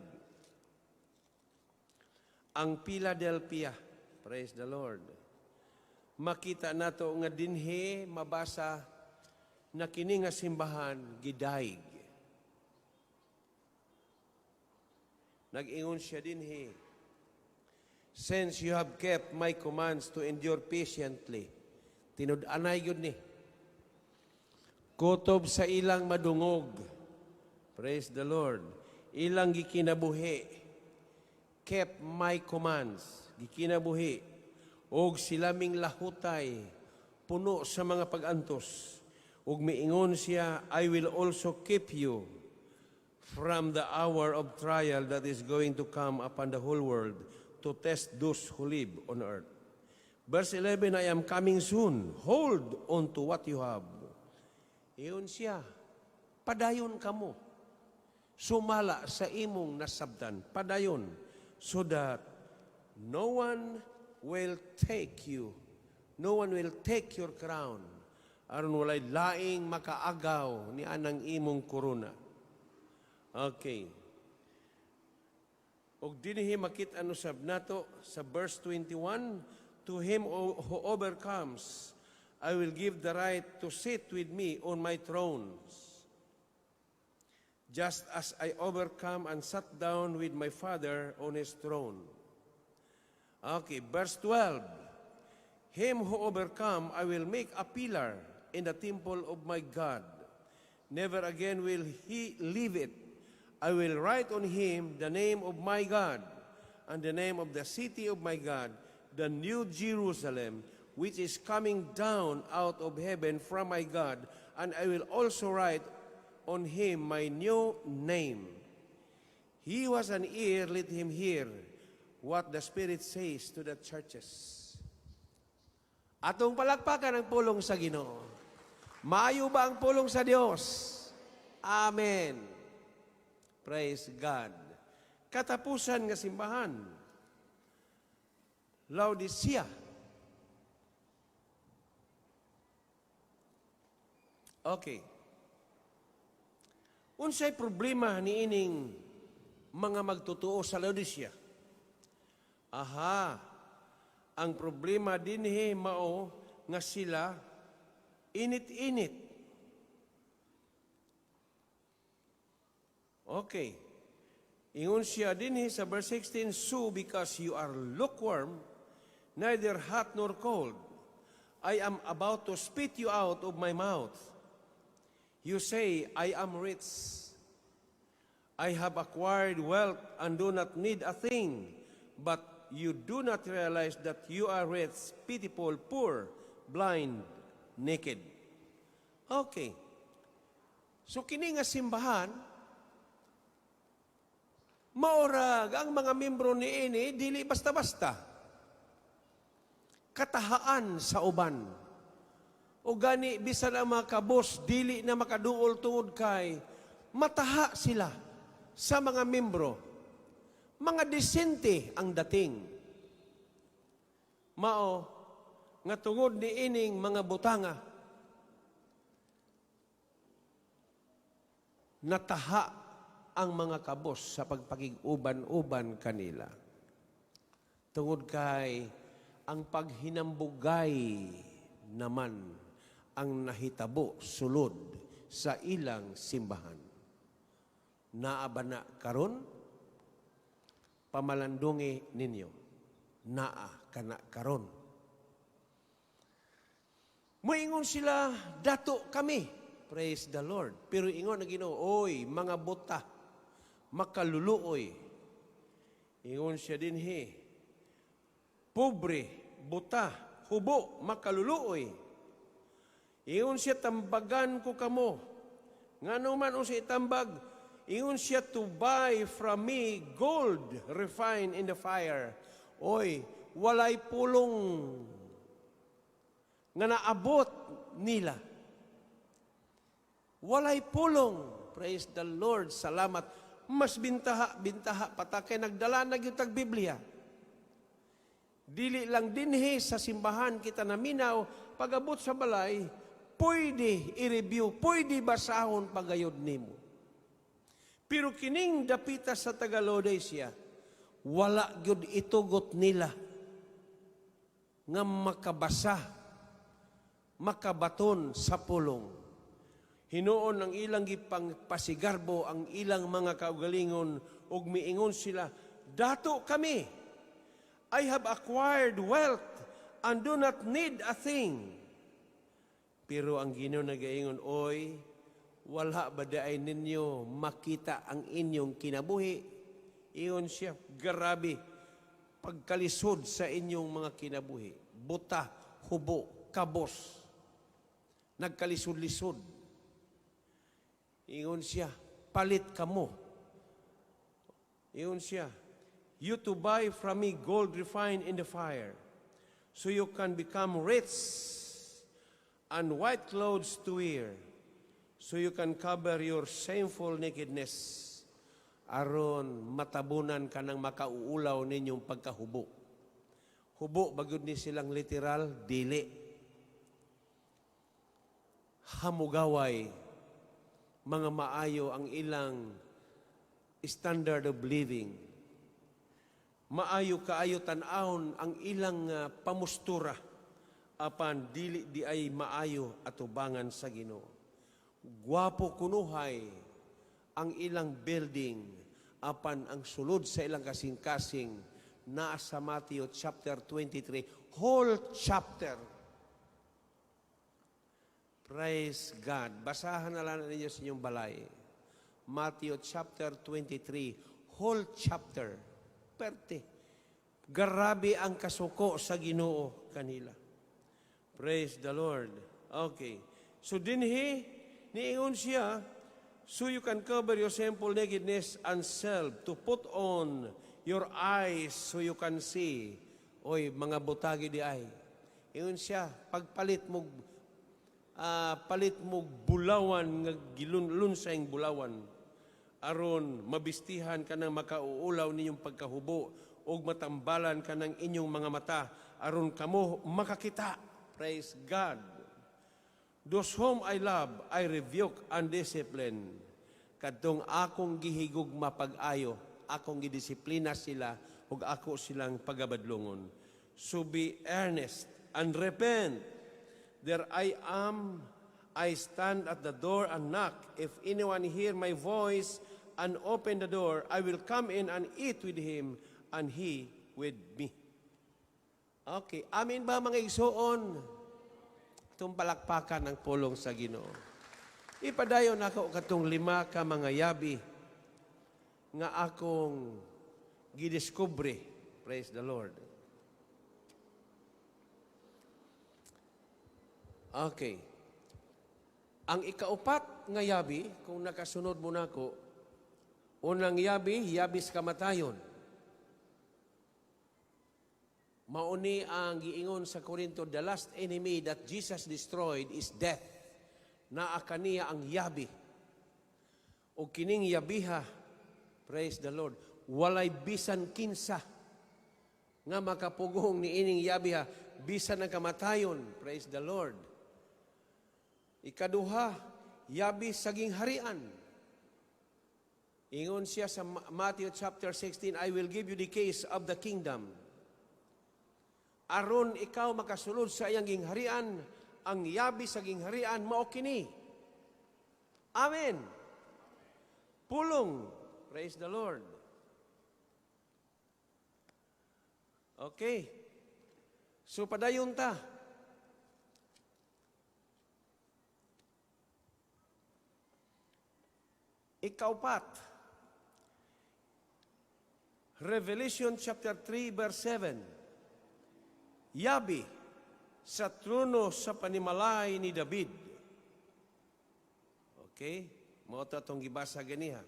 [SPEAKER 2] Ang Philadelphia, praise the Lord. Makita nato nga dinhi mabasa na kini nga simbahan gidayeg. Nag-ingon siya dinhi, "Since you have kept my commands to endure patiently," tinud-anay gyud ni. Kutob sa ilang madungog. Praise the Lord. Ilang gikinabuhi. Kept my commands. Gikinabuhi. Og sila ming lahutay. Puno sa mga pag-antos. Ug miingon siya, "I will also keep you from the hour of trial that is going to come upon the whole world to test those who live on earth." Verse 11, "I am coming soon. Hold on to what you have." Ingon siya, padayon kamo. Sumala sa imong nasabtan. Padayon. So that no one will take you. No one will take your crown. Aron walay laing makaagaw ni anang imong korona. Okay. Og dinhi makita ano sab nato sa verse 21, "To him who overcomes, I will give the right to sit with me on my thrones, just as I overcome and sat down with my Father on his throne." Okay, verse 12. "Him who overcome, I will make a pillar in the temple of my God. Never again will he leave it. I will write on him the name of my God and the name of the city of my God, the new Jerusalem, which is coming down out of heaven from my God, and I will also write on him my new name. He who has an ear, let him hear what the Spirit says to the churches." Atong palakpakan ang pulong sa Ginoo. Maayo ba ang pulong sa Dios? Amen. Praise God. Katapusan nga simbahan, Laodicea. Okay. Unsay problema niining mga magtotoo sa Laodicea? Aha, ang problema dinhi mao nga sila init-init. Okay. Ingon siya dinhi sa verse 16, "So because you are lukewarm, neither hot nor cold, I am about to spit you out of my mouth. You say, 'I am rich. I have acquired wealth and do not need a thing.' But you do not realize that you are wretched, pitiful, poor, blind, naked." Okay. So kini nga simbahan, maorag ang mga membro niini dili basta-basta. Katahaan sa uban. O gani bisan ang mga kabos dili na makaduol tungod kay mataha sila sa mga membro. Mga disente ang dating. Mao nga tungod ni ining mga butanga, nataha ang mga kabos sa pagpakig-uban-uban kanila. Tungod kay ang paghinambugay naman ang nahitabo sulod sa ilang simbahan. Naa ba na karon? Pamalandungi ninyo. Naa kana karon. Moingon sila, "Dato kami." Praise the Lord. Pero ingon ang Ginoo, "Oy, mga buta, makaluluoy." Ingon siya dinhi, "Pobre, buta, hubo, makaluluoy." Ingon siya, "Tambagan ko kamo." Ngano man, unsa itambag? Ingon siya, "To buy from me gold refined in the fire." Oy, walay pulong nga naabot nila. Walay pulong. Praise the Lord. Salamat. Mas bintaha, bintaha pa ta kay nagdala na gyud tag Biblia. Dili lang dinhi sa simbahan kita naminaw, pag-abot sa balay, pwede i-review, pwede basahon pagayod nimo. Pero kining dapita sa taga-Laodicea, wala gyud itugot nila nga makabasa, makabaton sa pulong. Hinuon ang ilang gipangpasigarbo ang ilang mga kaugalingon ug miingon sila, "Dato kami. I have acquired wealth and do not need a thing." Pero ang Ginoo nagaingon, "Oy, wala ba diay ninyo makita ang inyong kinabuhi?" Ingon siya, "Grabe, pagkalisod sa inyong mga kinabuhi. Buta, hubo, kabos. Nagkalisod-lisod." Ingon siya, "Palit kamo." Ingon siya, "You to buy from me gold refined in the fire, so you can become rich, and white clothes to wear, so you can cover your shameful nakedness," aron matabunan ka ng makauulaw ninyong pagkahubo. Hubo, ba gyud ni silang literal? Dili. Hamugaway, mga maayo ang ilang standard of living. Maayo kaayo tan-awon ang ilang pamustura apan dili diay maayo atubangan sa Ginoo. Gwapo kunuhay ang ilang building apan ang sulod sa ilang kasing-kasing naa sa Matthew chapter 23, whole chapter. Praise God. Basahan na lang ninyo sa inyong balay. Matthew chapter 23, whole chapter. Perte. Grabe ang kasuko sa Ginoo kanila. Praise the Lord. Okay. So dinhi, niingon siya, "So you can cover your shameful nakedness and self to put on your eyes so you can see." Oy, mga butagi diay. Ingon siya, pagpalit mo palit mo bulawan nga gilunsayng bulawan aron mabistihan ka ng makauulaw ninyong pagkahubo ug matambalan ka ng inyong mga mata aron kamo makakita. Praise God. "Those whom I love, I rebuke and discipline." Kadtong akong gihigugma pag-ayo, akong gidisiplina sila ug ako silang pagabadlongon. "So be earnest and repent. There I am, I stand at the door and knock. If anyone hear my voice and open the door, I will come in and eat with him and he with me." Okay, amin ba, mga igsuon? Itong palakpakan ng pulong sa Ginoo. Ipadayon nako katong lima ka mga yabi nga akong gidiskubre. Praise the Lord. Okay. Ang ikaupat nga yabi, kung nakasunod mo nako, unang yabi, yabi sa kamatayon. Mao ni ang giingon sa Korinto, the last enemy that Jesus destroyed is death. Naa kaniya ang yabi. O kining yabiha, praise the Lord, walay bisan kinsa nga makapugong ni ining yabiha, bisan ang kamatayon, praise the Lord. Ikaduha, yabi sa gingharian. Ingon siya sa Matthew chapter 16, "I will give you the keys of the kingdom." Aron ikaw makasulod sa iyang gingharian, ang yabi sa gingharian mao kini. Amen. Pulong. Praise the Lord. Okay. So padayon ta. Ikaupat. Revelation chapter 3 verse 7. Yabi sa trono sa panimalay ni David. Okay? Mao to atong gibasa ganiha.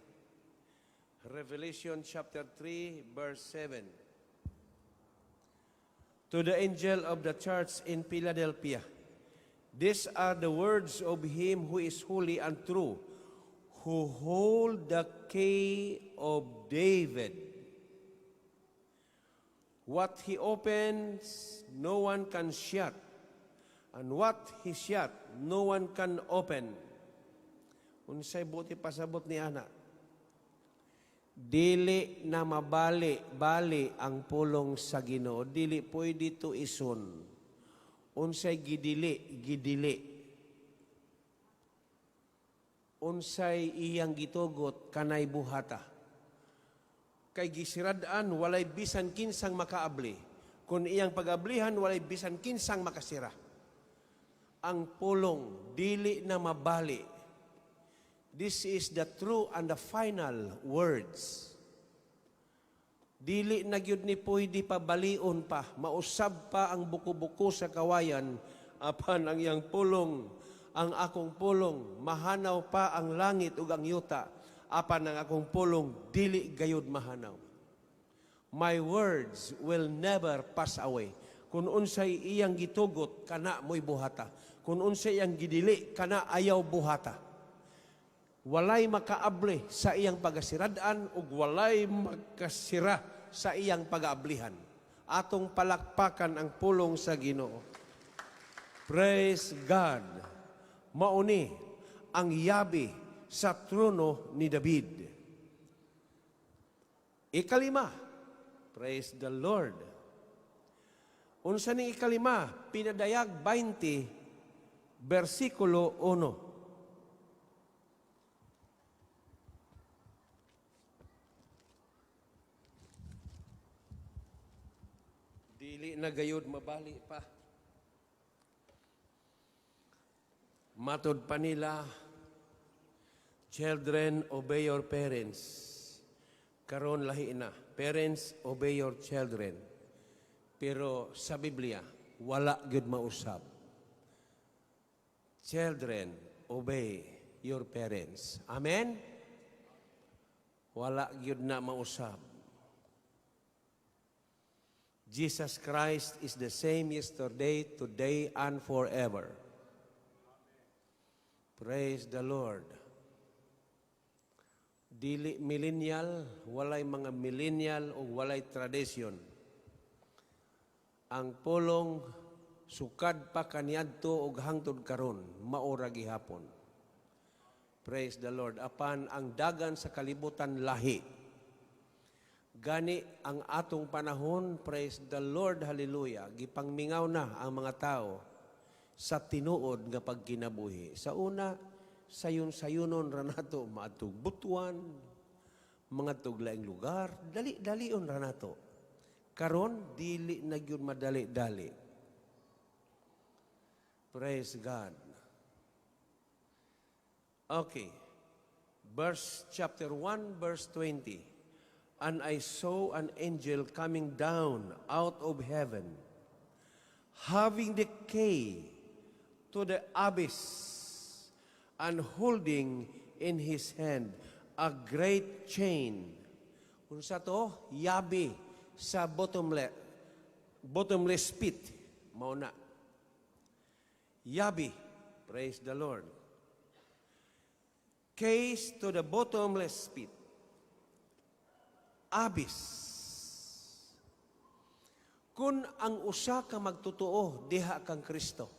[SPEAKER 2] Revelation chapter 3 verse 7. To the angel of the church in Philadelphia, these are the words of him who is holy and true, who hold the key of David. What he opens, no one can shut, and what he shut, no one can open. Unsay buot ipasabot ni ana? Dili na mabali, bali ang pulong sa Ginoo. Dili pwede tuison. Unsay gidili, gidili. Unsay iyang gitugot kanay buhata. Kay gisirad-an walay bisan kinsang makaabli. Kung iyang pag-ablihan, walay bisan kinsang makasira. Ang pulong dili na mabali. This is the true and the final words. Dili na gyud ni pwede pabalion pa, mausab pa ang buko-buko sa kawayan, apan ang iyang pulong, ang akong pulong, mahanaw pa ang langit ug ang yuta, apan ang akong pulong dili gayud mahanaw. My words will never pass away. Kung unsay iyang gitugot, kana mo'y buhata. Kung unsay iyang gidili, kana ayaw buhata. Walay makaabli sa iyang pagasirad-an ug walay makasira sa iyang pag-aablihan. Atong palakpakan ang pulong sa Ginoo. Praise God. Mauni ang yabi sa trono ni David. Ikalima, praise the Lord. Unsa ning ikalima? Pinadayag 20, versikulo 1. Dili na gayud mabali pa. Matod pa nila, "Children, obey your parents." Karon lahi na. "Parents, obey your children." Pero sa Biblia, wala gyud mausab. Children, obey your parents. Amen? Wala gyud na mausab. Jesus Christ is the same yesterday, today, and forever. Praise the Lord. Dili millennial, walay mga millennial o walay tradition. Ang pulong sukad pa kaniadto og hangtod karon, mao ra gihapon. Praise the Lord. Apan ang dagan sa kalibutan lahi. Gani ang atong panahon, praise the Lord, hallelujah, gipangmingaw na ang mga tao sa tinuod nga pagkinabuhi. Sa una, sayon-sayunon ra nato, maadtog Butuan, mangadtog laing lugar, dali-dalion ra nato. Karon dili na gyud madali-dali. Praise God. Okay. Verse chapter 1 verse 20. And I saw an angel coming down out of heaven, having the key to the abyss and holding in his hand a great chain. Unsa to? Yabi sa bottomless pit. Mao na. Yabi. Praise the Lord. Keys to the bottomless pit. Abyss. Kung ang usa ka magtotoo diha kang Kristo,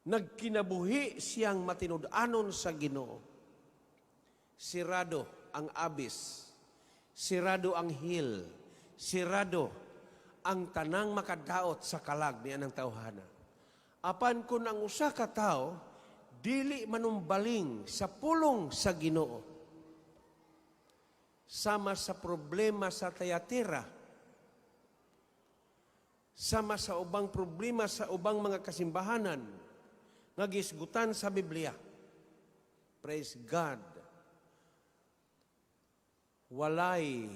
[SPEAKER 2] nagkinabuhi siyang matinud-anon sa Ginoo, sirado ang abyss, sirado ang hell, sirado ang tanang makadaot sa kalag ni anang tawhana. Apan kung ang usa ka tawo dili manumbaling sa pulong sa Ginoo, sama sa problema sa Tayatira, sama sa ubang problema sa ubang mga kasimbahanan nga gisgutan sa Biblia. Praise God. Walay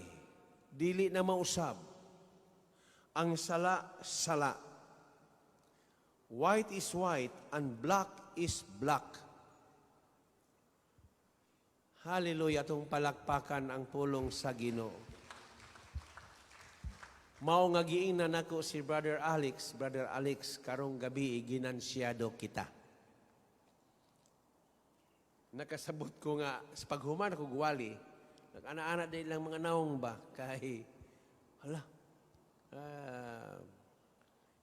[SPEAKER 2] dili na mausab. Ang sala, sala. White is white and black is black. Hallelujah, atong palakpakan ang pulong sa Ginoo. Mao nga giingnan nako si Brother Alex, "Brother Alex, karong gabi ginansyado kita." Nakasabot ko nga sa paghuman ako gwali, nag-ana-ana din lang mga naong ba kay hala.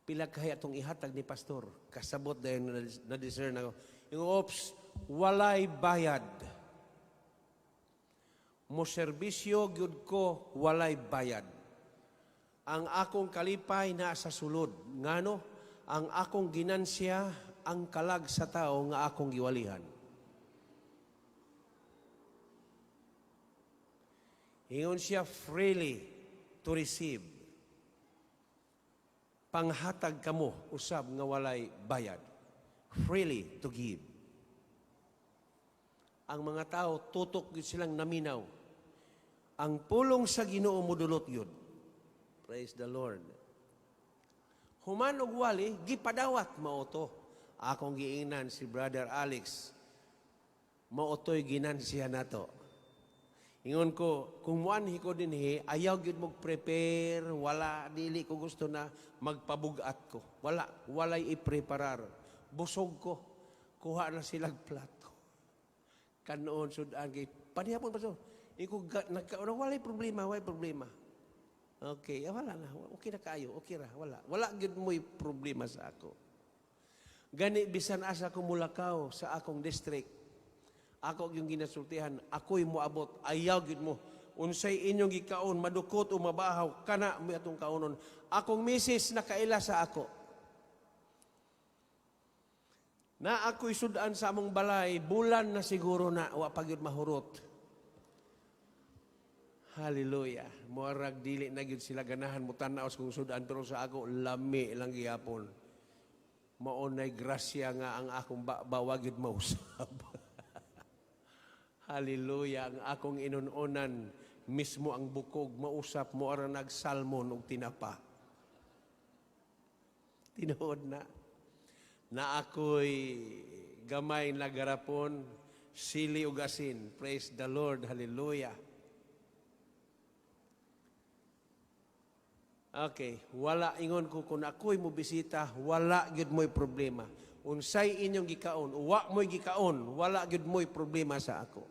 [SPEAKER 2] Pila kaya atong ihatag ni pastor? Kasabot dayon na discern ako. Yung ops, walay bayad. Mo serbisyo gyud ko, walay bayad. Ang akong kalipay naa sa sulod. Ngano? Ang akong ginansya ang kalag sa tao nga akong giwalihan. Ingon siya, freely to receive. Panghatag kamo usab nga walay bayad. Freely to give. Ang mga tao tutok gyud silang naminaw. Ang pulong sa Ginoo modulot gyud. Praise the Lord. Human og wali, gipadawat mao to. Akong giingnan si Brother Alex, mao to'y ginansya nato. Ingon ko, kung muanhi ko dinhi, ayaw gyud mo prepare, wala, dili ko gusto na magpabugat ko. Wala, walay i-preparar. Busog ko. Kuha na silang plato. Kanoon sudan kay panihapon pa so. Iko nagka, walay problema, walay problema. Okay, wala na. Okay na kaayo, okay ra, wala. Wala gyud mo'y problema sa ako. Gani bisan asa ko mulakaw sa akong district, ako yung ginasultihan, ako'y moabot, ayaw gyud mo. Unsay inyong gikaon, madukot o mabahaw, kana mo atong kaonon. Akong misis nakaila sa ako. Na ako'y sudan sa among balay, bulan na siguro na, wa pa gyud mahurot. Hallelujah. Muarag dili na gyud sila ganahan mo tan-aw sa kong sudan, pero sa ako lami lang gihapon. Mao nay grasya nga ang akong baba gyud mausab. Hallelujah. Ang akong inunonan mismo ang bukog mausap mo ara nag salmon ug tinapa. Tinuod na. Na ako'y gamay na garapon, sili ug asin. Praise the Lord. Hallelujah. Okay, wala, ingon ko kung ako'y mo bisita, wala gyud mo'y problema. Unsay inyong gikaon, wa mo'y gikaon, wala gyud mo'y problema sa ako.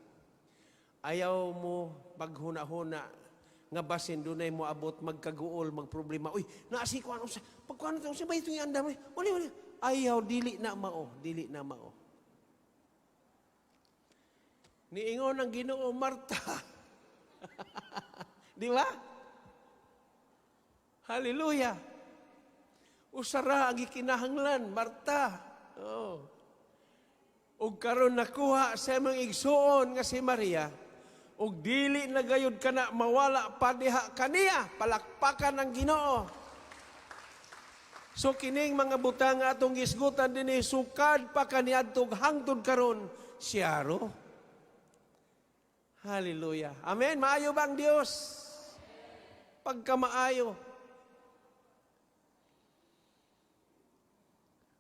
[SPEAKER 2] Ayaw mo paghuna-huna nga basin dunay mo abot magkaguol, magproblema. Uy, naasi ko ano sa pagkuan to, sa ba itong andam? Wala, wala. Ayaw, dili na mao, dili na mao. Niingon ang Ginoo, "Marta." Di ba? Hallelujah. Usara ang gikinahanglan, Marta. Oh. Ug karon nakuha sa imong igsuon nga si Maria, ug dili na gayud kana mawala pa diha kaniya. Palakpakan ang Ginoo. So kining mga butang nga atong gisgutan dinhi sukad pa kaniadtong hangtod karon siyaro. Hallelujah. Amen. Maayo ba ang Dios? Pagkamaayo.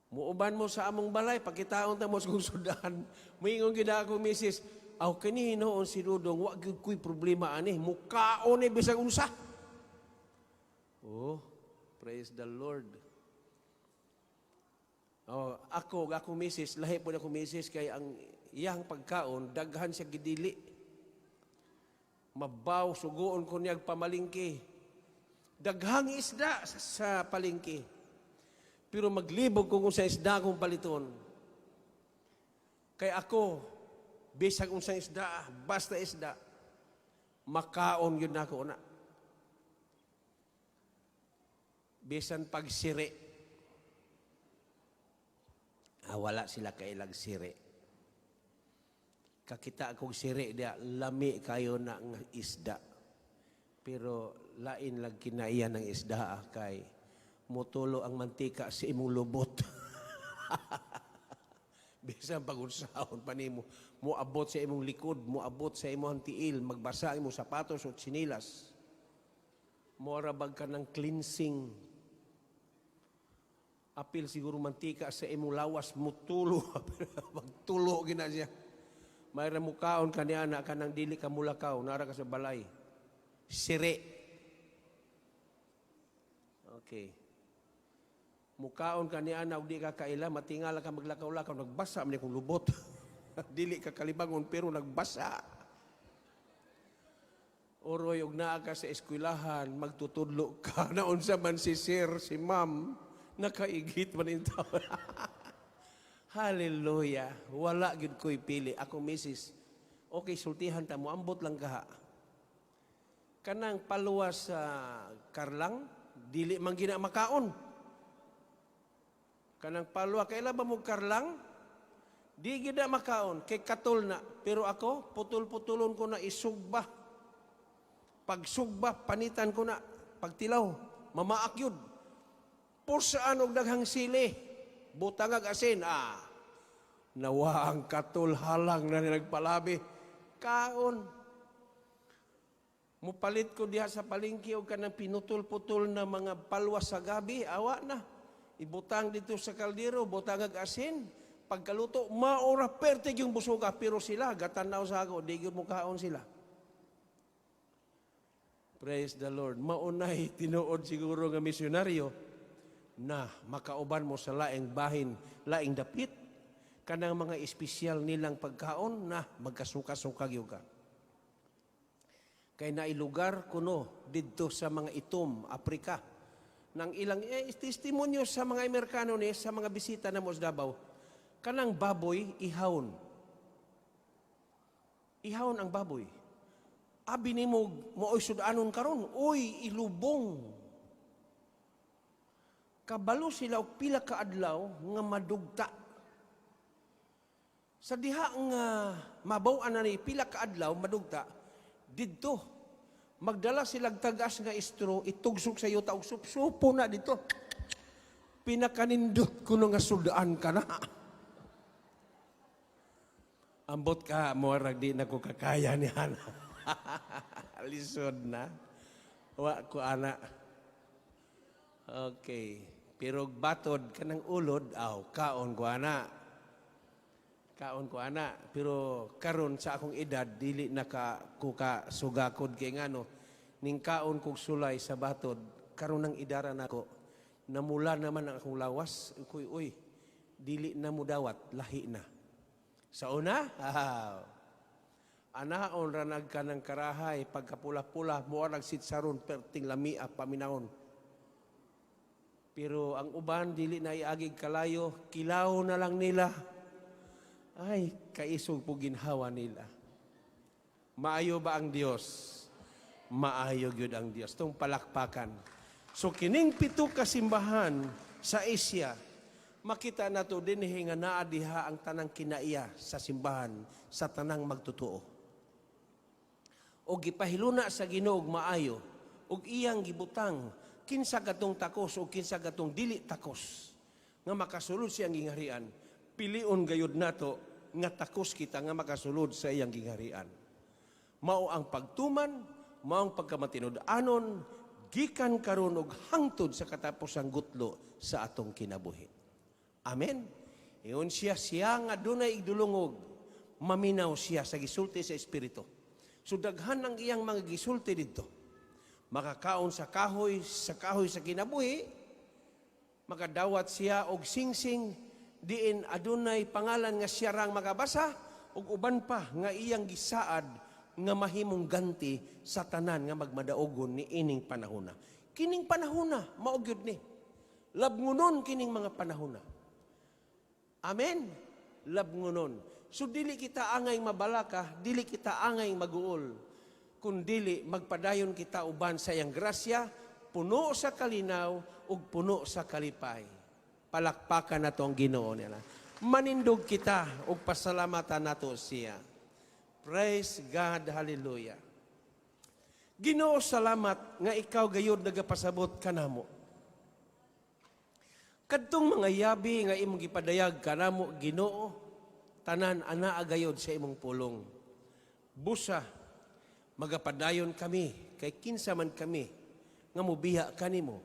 [SPEAKER 2] Muuban mo sa among balay, pagkitaon ta mo sa kong sudan. Muingon gid ako, misis, "Aw kini hinuon si Dudong, wa gyud ko'y problema ani, mukaon ni bisag unsa." Oh, praise the Lord. Oh, ako, akong misis, lahi po na akong misis kay ang iyang pagkaon, daghan siya gidili. Mabaw, suguon ko niyag pamalingki. Daghang isda sa palengke. Pero maglibog ko kung sa isda akong paliton. Kay ako, bisag unsang isda, basta isda, makaon yun nako na. Bisan pagsiri. Wala sila kailag siri. Kakita akong siri dia, lami kayo na ang isda. Pero lain lang kinaiyan ng isda kay mutulo ang mantika sa imong lubot. Bisan pagunsaon pa nimo, moabot sa imong likod, moabot sa imong tiil, magbasa imong sapatos o tsinilas. Mora bag ka ng cleansing. Apil siguro mantika sa imong lawas mutulo. Magtulo gina siya. Mayra mukaon ka ni ana kanang dili ka mulakaw, nara ka sa balay. Sire. Okay. Mukaon ka ni ana ug di ka kaila, matingala ka maglakaw-lakaw, nagbasa man kung lubot. Dili ka kalibangon pero nagbasa. Oroy og naa ka sa eskwelahan, magtutudlo ka na unsa man si sir, si ma'am, nakaigit man intaw. Hallelujah. Wala gyud ko'y pili. Ako misis. Okay, sultihan ta mo, ambot lang kaha. Kanang paluwas sa karlang, dili man gina makaon. Kanang palwa, kaila ba mo karlang? Di gina makaon, kay katol na. Pero ako, putol-putulon ko na isugba. Pagsugba, panitan ko na. Pagtilaw, mamaak yun. Pursaan og daghang sili. Butangag asin, ah. Nawa ang katol halang na nagpalabi. Kaon. Mupalit ko diha sa palengke og kanang pinutol-putol na mga palwas sa gabi, awa na. Ibutang dito sa kaldero, butangag asin. Pagkaluto, maora pertig yung busuga, pero sila, gatanaw sa ako, di gyud mukaon sila. Praise the Lord. Maunay tinuod siguro nga misyonaryo na makauban mo sa laing bahin, laing dapit, kanang mga espesyal nilang pagkaon na magkasuka-suka gyud ka. Kay nailugar kuno didto sa mga itom, Aprika. Nang ilang testimonyo sa mga Amerikano ni sa mga bisita na mo sa Davao, kanang baboy ihawon. Ihawon ang baboy. Abi nimo mooy sudanon karon, uy ilubong. Kabalo sila og pila ka adlaw nga madugta. Sa diha nga mabaw-an na ni pila ka adlaw madugta, didto magdala sila tagas nga straw, itugsok sa yuta og supsupo na dito. Pinakanindot kuno nga sudaan ka na. Ambot ka, murag di na ko kakaya ni ana. Lisod na. Wa ko ana. Okay. Pero batod kanang ulod, aw, kaon ko ana. Kaon ko ana. Pero karon sa akong edad, dili na ka ko ka sugakod kay ngano. Ning kaon kog sulay sa batod, karon ng idara nako. Namula naman ang akong lawas. Kuy, uy, dili na mo dawat, lahi na. Sa una, aw. Anaon ranag ka ng karahay, pagkapula-pula, mo sitsaron, perting lamia, paminahon. Pero ang uban, dili na iagig kalayo, kilaw na lang nila. Ay, kaisog po ginhawa nila. Maayo ba ang Dios? Maayo gyud ang Dios. Tong palakpakan. So kining pito ka simbahan sa Asia, makita nato dinhi nga naa diha ang tanang kinaiya sa simbahan sa tanang magtotoo. O gipahiluna sa Ginoo og maayo ug iyang gibutang kinsa katong takos o kinsa katong dili takos nga makasulod sa iyang gingharian. Pilion gayud nato nga takos kita nga makasulod sa iyang gingharian. Mao ang pagtuman, mao ang pagkamatinud-anon gikan karon og hangtod sa katapusang gutlo sa atong kinabuhi. Amen. Ingon siya, siya nga dunay igdulungog, maminaw siya sa gisulti sa Espiritu. So daghan ang iyang mga gisulti didto. Makakaon sa kahoy sa kinabuhi, makadawat siya og singsing diin adunay pangalan nga siya rang makabasa ug uban pa nga iyang gisaad nga mahimong ganti sa tanan nga magmadaogon ni ining panahona. Kining panahona mao gyud ni. Labngunon kining mga panahona. Amen. Labngunon. So dili kita angay mabalaka, dili kita angay maguol. Kun dili magpadayon kita uban sa iyang grasya, puno sa kalinaw ug puno sa kalipay. Palakpakan nato ang Ginoo nila. Manindog kita ug pasalamatan nato siya. Praise God, hallelujah. Ginoo, salamat nga ikaw gayud nagapasabot kanamo. Kadtong mga yabi nga imong gipadayag kanamo, Ginoo, tanan anaa gayod sa imong pulong. Busa magapadayon kami kay kinsa man kami nga mubiya kanimo.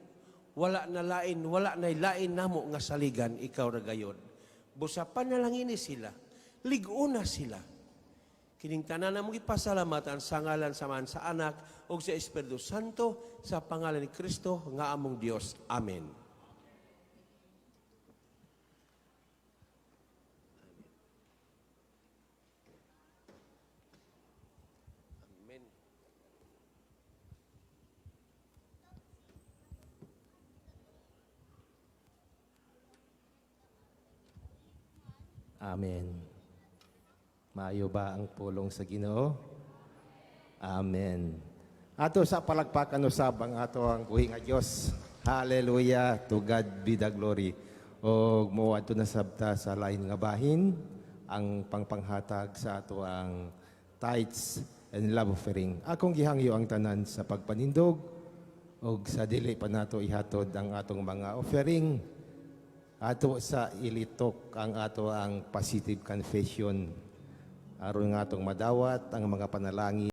[SPEAKER 2] Wala na lain, wala na lain namo nga saligan, ikaw ra gayod. Busa panalangini sila, lig-ona sila. Kining tanan namong ipasalamatan sa ngalan sa Amahan, sa Anak ug sa Espiritu Santo, sa pangalan ni Kristo nga among Dios. Amen. Amen.
[SPEAKER 3] Amen. Maayo ba ang pulong sa Ginoo? Amen. Ato sa palagpakan usab ang ato ang buhi nga Dios. Hallelujah. To God be the glory. Og moadto na sabta sa lain nga bahin ang pangpanghatag sa ato ang tithes and love offering. Akong gihangyo ang tanan sa pagpanindog og sa dili pa nato ihatod ang atong mga offering, ato sa ilitok ang ato ang positive confession aron nga atong madawat ang mga panalangin.